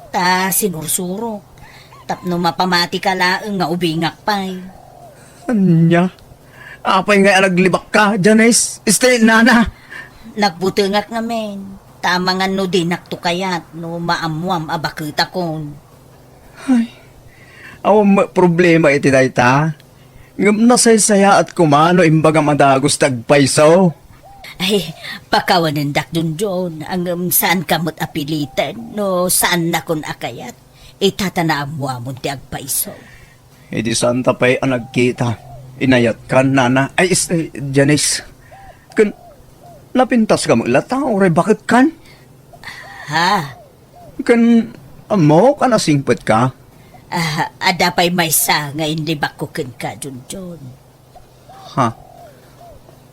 ta sinursurok. Tapno mapamatika laeng nga ubingak pay. Ania? Apay ngay a naglibakka, Janice? Este, nana? Nagbutengak ngamin. Ta amangan no dinakto kayat no maammoam a baketakon. Ay, awan met problema iti dayta. Ngem nasaysayaat koma no imbagam a dagus ti agpayso. Ay, pakawanendak, Junjun. Ngem saanka met a piliten no saannakon a kayat. Ita ta naammoamon ti agpayso. Idi saanta pay a nagkita, inayatkan, nana. Ay, is, eh, Janice. Ken, napintaska met latta, uray baketkan? Ha? Ken, ammok a nasingpetka? Ah, adda pay maysa nga inlibakko kenka, Junjun. Ha?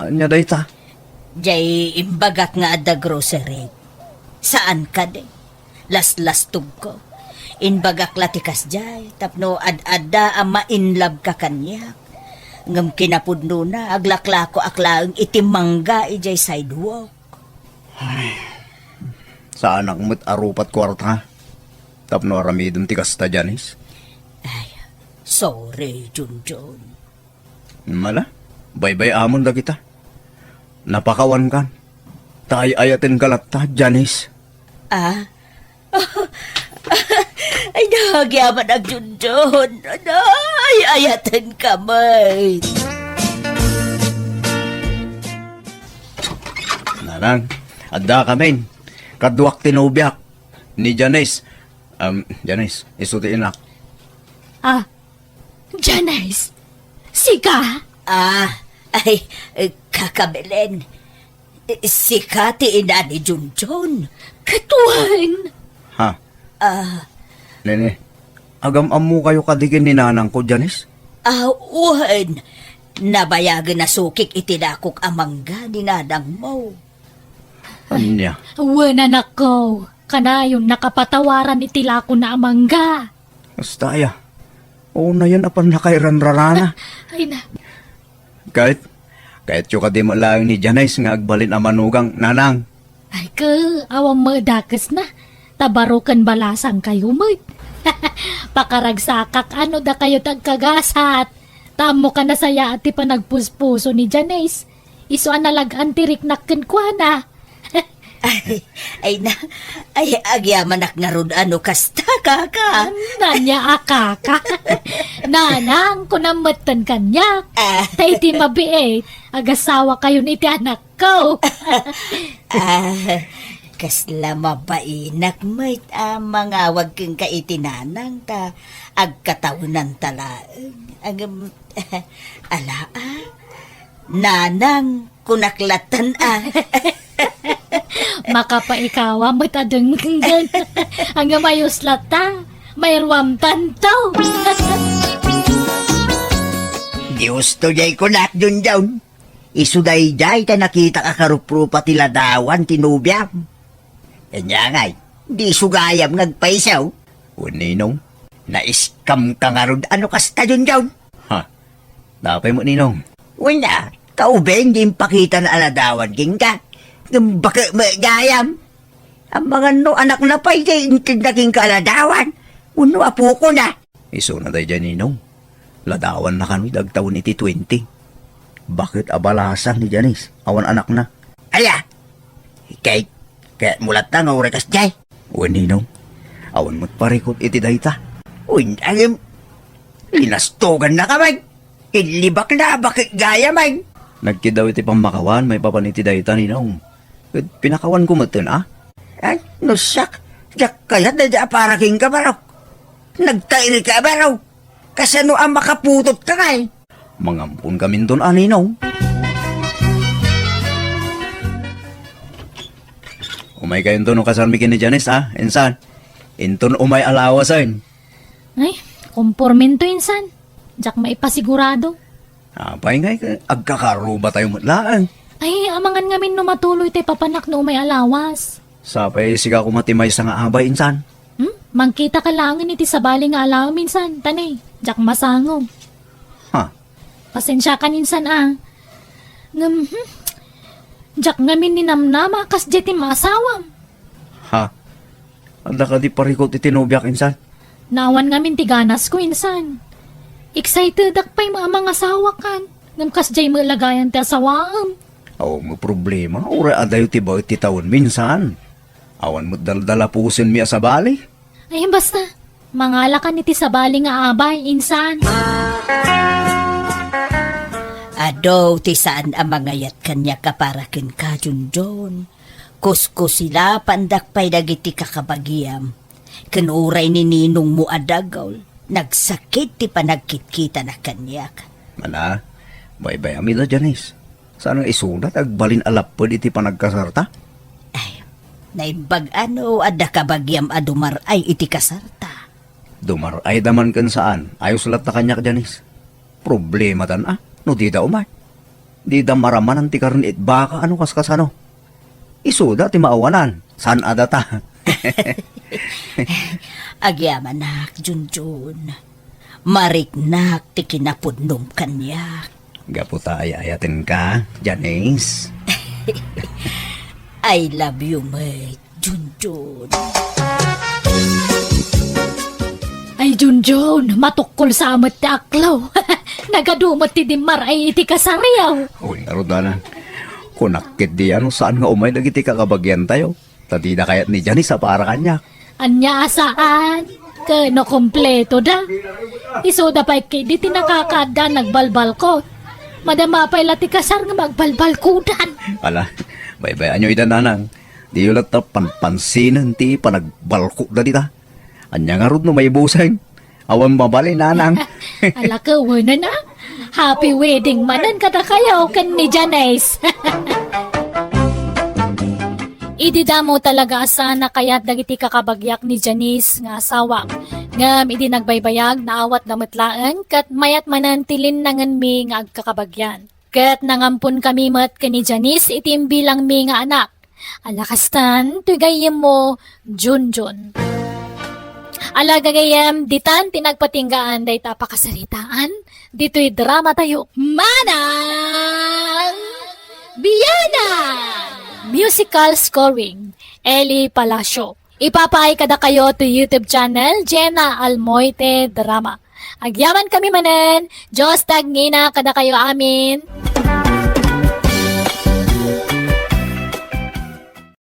Ania dayta? Jay imbagak nga adda grocery. Saan kadi? Laslastogko. Imbagak la ti kasjay, tapno ad-adda a mainlabka kaniak. Ngem kinapudnona, aglaklakoak laeng iti mangga idiay sidewalk. Ay, saanak met a rupat kuarta. Tapno aramidem ti kasta, Janice. Ay, sorry, Junjun. Mala, baybay-amon dagita. Napakawankan. Ta ay-ayatenka latta, Janice. Ah? Ay, nagyaman, Junjun. Ay, ayatenka met. Nanang, adda kamin. Kaduak ti nobiak. Ni Janice. Um, Janice, isu ti inak. Ah, Janice, sika? Ah, ay, eh, Kaka Belen. Eh, sika ti ina ni Junjun? Ket wen. Ha? Ah. Nene, agam-ammokayo kadi ken ni nanangko, Janice? Ah, wen. Nabayagen a sukik iti lakok a mangga ni nanangmo. Ania? Wen, anakko. Kanayon a kapatawaran iti lakona a mangga. Kasta aya. Unayen a pannakairanrarana. Ay na. Ket, kayatyo kadi met laeng ni Janice nga agbalin a manugang, nanang? Ay, ke, awan met dakesna. Ta baro ken balasangkayo met. Pakaragsakak a no dakayo ti agkagasat. Ta ammok a nasayaat ti panagpuspuso ni Janice. Isu a nalag-an ti riknak kenkuana. Ay, ay na, ay, agyamanak ngarud a no kasta, kaka. Ania a kaka? Nanang, kunam metten kaniak. Ah. Ta iti mabiit, agasawakayon iti anakko. Ah, kasla mabainak met a mangawag kenka iti nanang ta agkatawenanta laeng. Agem, ala, ah. Nanang, kunak latta, ah. Makapaikawa met a denggen. Ania, mayus latta. Mairuamtanto. Dios to jay kunak, Junjun. Isu daydiay ta nakitak a karuprupa ti ladawan ti nobiam. Ania ngay, di isu gayam nga agpayso? Wen, Ninong. Naiskamka ngarud a no kasta, Junjun? Ha? Apay met, Ninong? Wen a, ta ubing di impakitana a ladawan kenka. Ngem baket met gayam. Amangan no anakna pay jay intedna kenka a ladawan. Wenno apokona. Isuna daydiay, Ninong. Ladawanna kano idi agtawen iti twenty. Baket a balasang ni Janice, awan anakna. Aya? Kay, kayatmo latta nga uray kasdiay? Wen, Ninong. Awan met parikut iti dayta. Wen, agem. Linastogannaka met. Inlibakna, baket gayam met. Nagkiddaw iti pammakawan maipapan iti dayta, Ninong. Ket pinakawanko metten, a? Ay, no siak, diak kayat daydiay a para kenka, barok. Nagtairika, barok. Kasano a makaputotka ngay? Mangamponkaminton a, Ninong. Umaykayonto no kasarmi ken ni Janice, a, insan. Inton umay a lawasen. Ay, kompormento insan. Diak maipasigurado. Apay ngay, agkakarubatayo met laeng. Ay, amangan ngamin no matuloy tay papanak no umay a lawas. Sapay sika koma ti maysa nga abay, insan. Hmm? Mangkitaka laengen iti sabali nga alawem, insan, ta ne, diak masango. Ha? Pasensiakan, insan, a. Ngem, hmm, diak ngamin ninamnama a kasdiay ti maasawam. Ha? Adda kadi parikut iti nobiak, insan? Naawan ngamin ti ganasko, insan. Excitedak pay met a mangasawakan. Ngem kasdiay met la gayam ti asawaem. Awan met problema, uray adayo ti baet ti tawenmi, insan. Awan met daldalapusenmi a sabali. Ay, basta. Mangalakan iti sabali nga abay, insan. Adu ti saan a mangayat kaniak a para kenka, Junjun. Kuskusilapandak pay dagiti kakabagiam. Ken uray ni ninongmo a dagul, nagsakit ti panagkitkitana kaniak. Ala, baybay-am ida, Janice. Saan nga isuda ti agbalin a lapped iti panagkasarta? Ay, naimbag a no adda kabagiam a dumar-ay iti kasarta. Dumar-ayda man ken saan, ayos latta kaniak, Janice. Problematan a no dida umay. Dida maramanan ti karne it baka a no kaskasano. Isuda ti maawanan, saan a data. Agyamanak, Junjun. Mariknak ti kinapudnom kaniak. Gapu ta ay-ayatenka, Janice. I love you met, Junjun. Ay, Junjun, matukkol sa met ti aklaw. Nagadu met ti dimmar-ay iti kasariaw. Uy, ngarud, Nanang. Kunak ketdi a no saan nga umay dagiti kakabagiantayo. Ta dida kayat ni Janice a para kaniak. Ania a saan? Ken no kumpleto da. Isuda pay ketdi ti nakakaadda nagbalbalkot. Madama pay la ti kasar nga magbalbalkudan. Ala, baybay-anyo ida, Nanang. Diyo latta panpansinen ti panagbalkotda dita. Ania ngarud no maibuseng? Awan mabalin, Nanang. Ala, kawanan a. Happy wedding manen kadakayo ken ni Janice. Idi damo talaga a saan a kayat dagiti kakabagiak ni Janice nga asawak. Ngem idi nagbaybayag, naawatda met laeng ket mayat manen ti linnangenmi nga agkakabagian. Ket nangampon kami met ken ni Janice iti imbilangmi nga anak. Ala kastan, toy gayyemmo, Junjun. Ala gagayyem, ditan ti nagpatinggaan dayta a pakasaritaan, ditoy drama tayo, Manang Biyanan! Musical scoring, Eli Palacio. Ipapaay kadakayo to YouTube channel, Jenna Almoite Drama. Agyaman kami manen, Dios ti agngina kadakayo amin.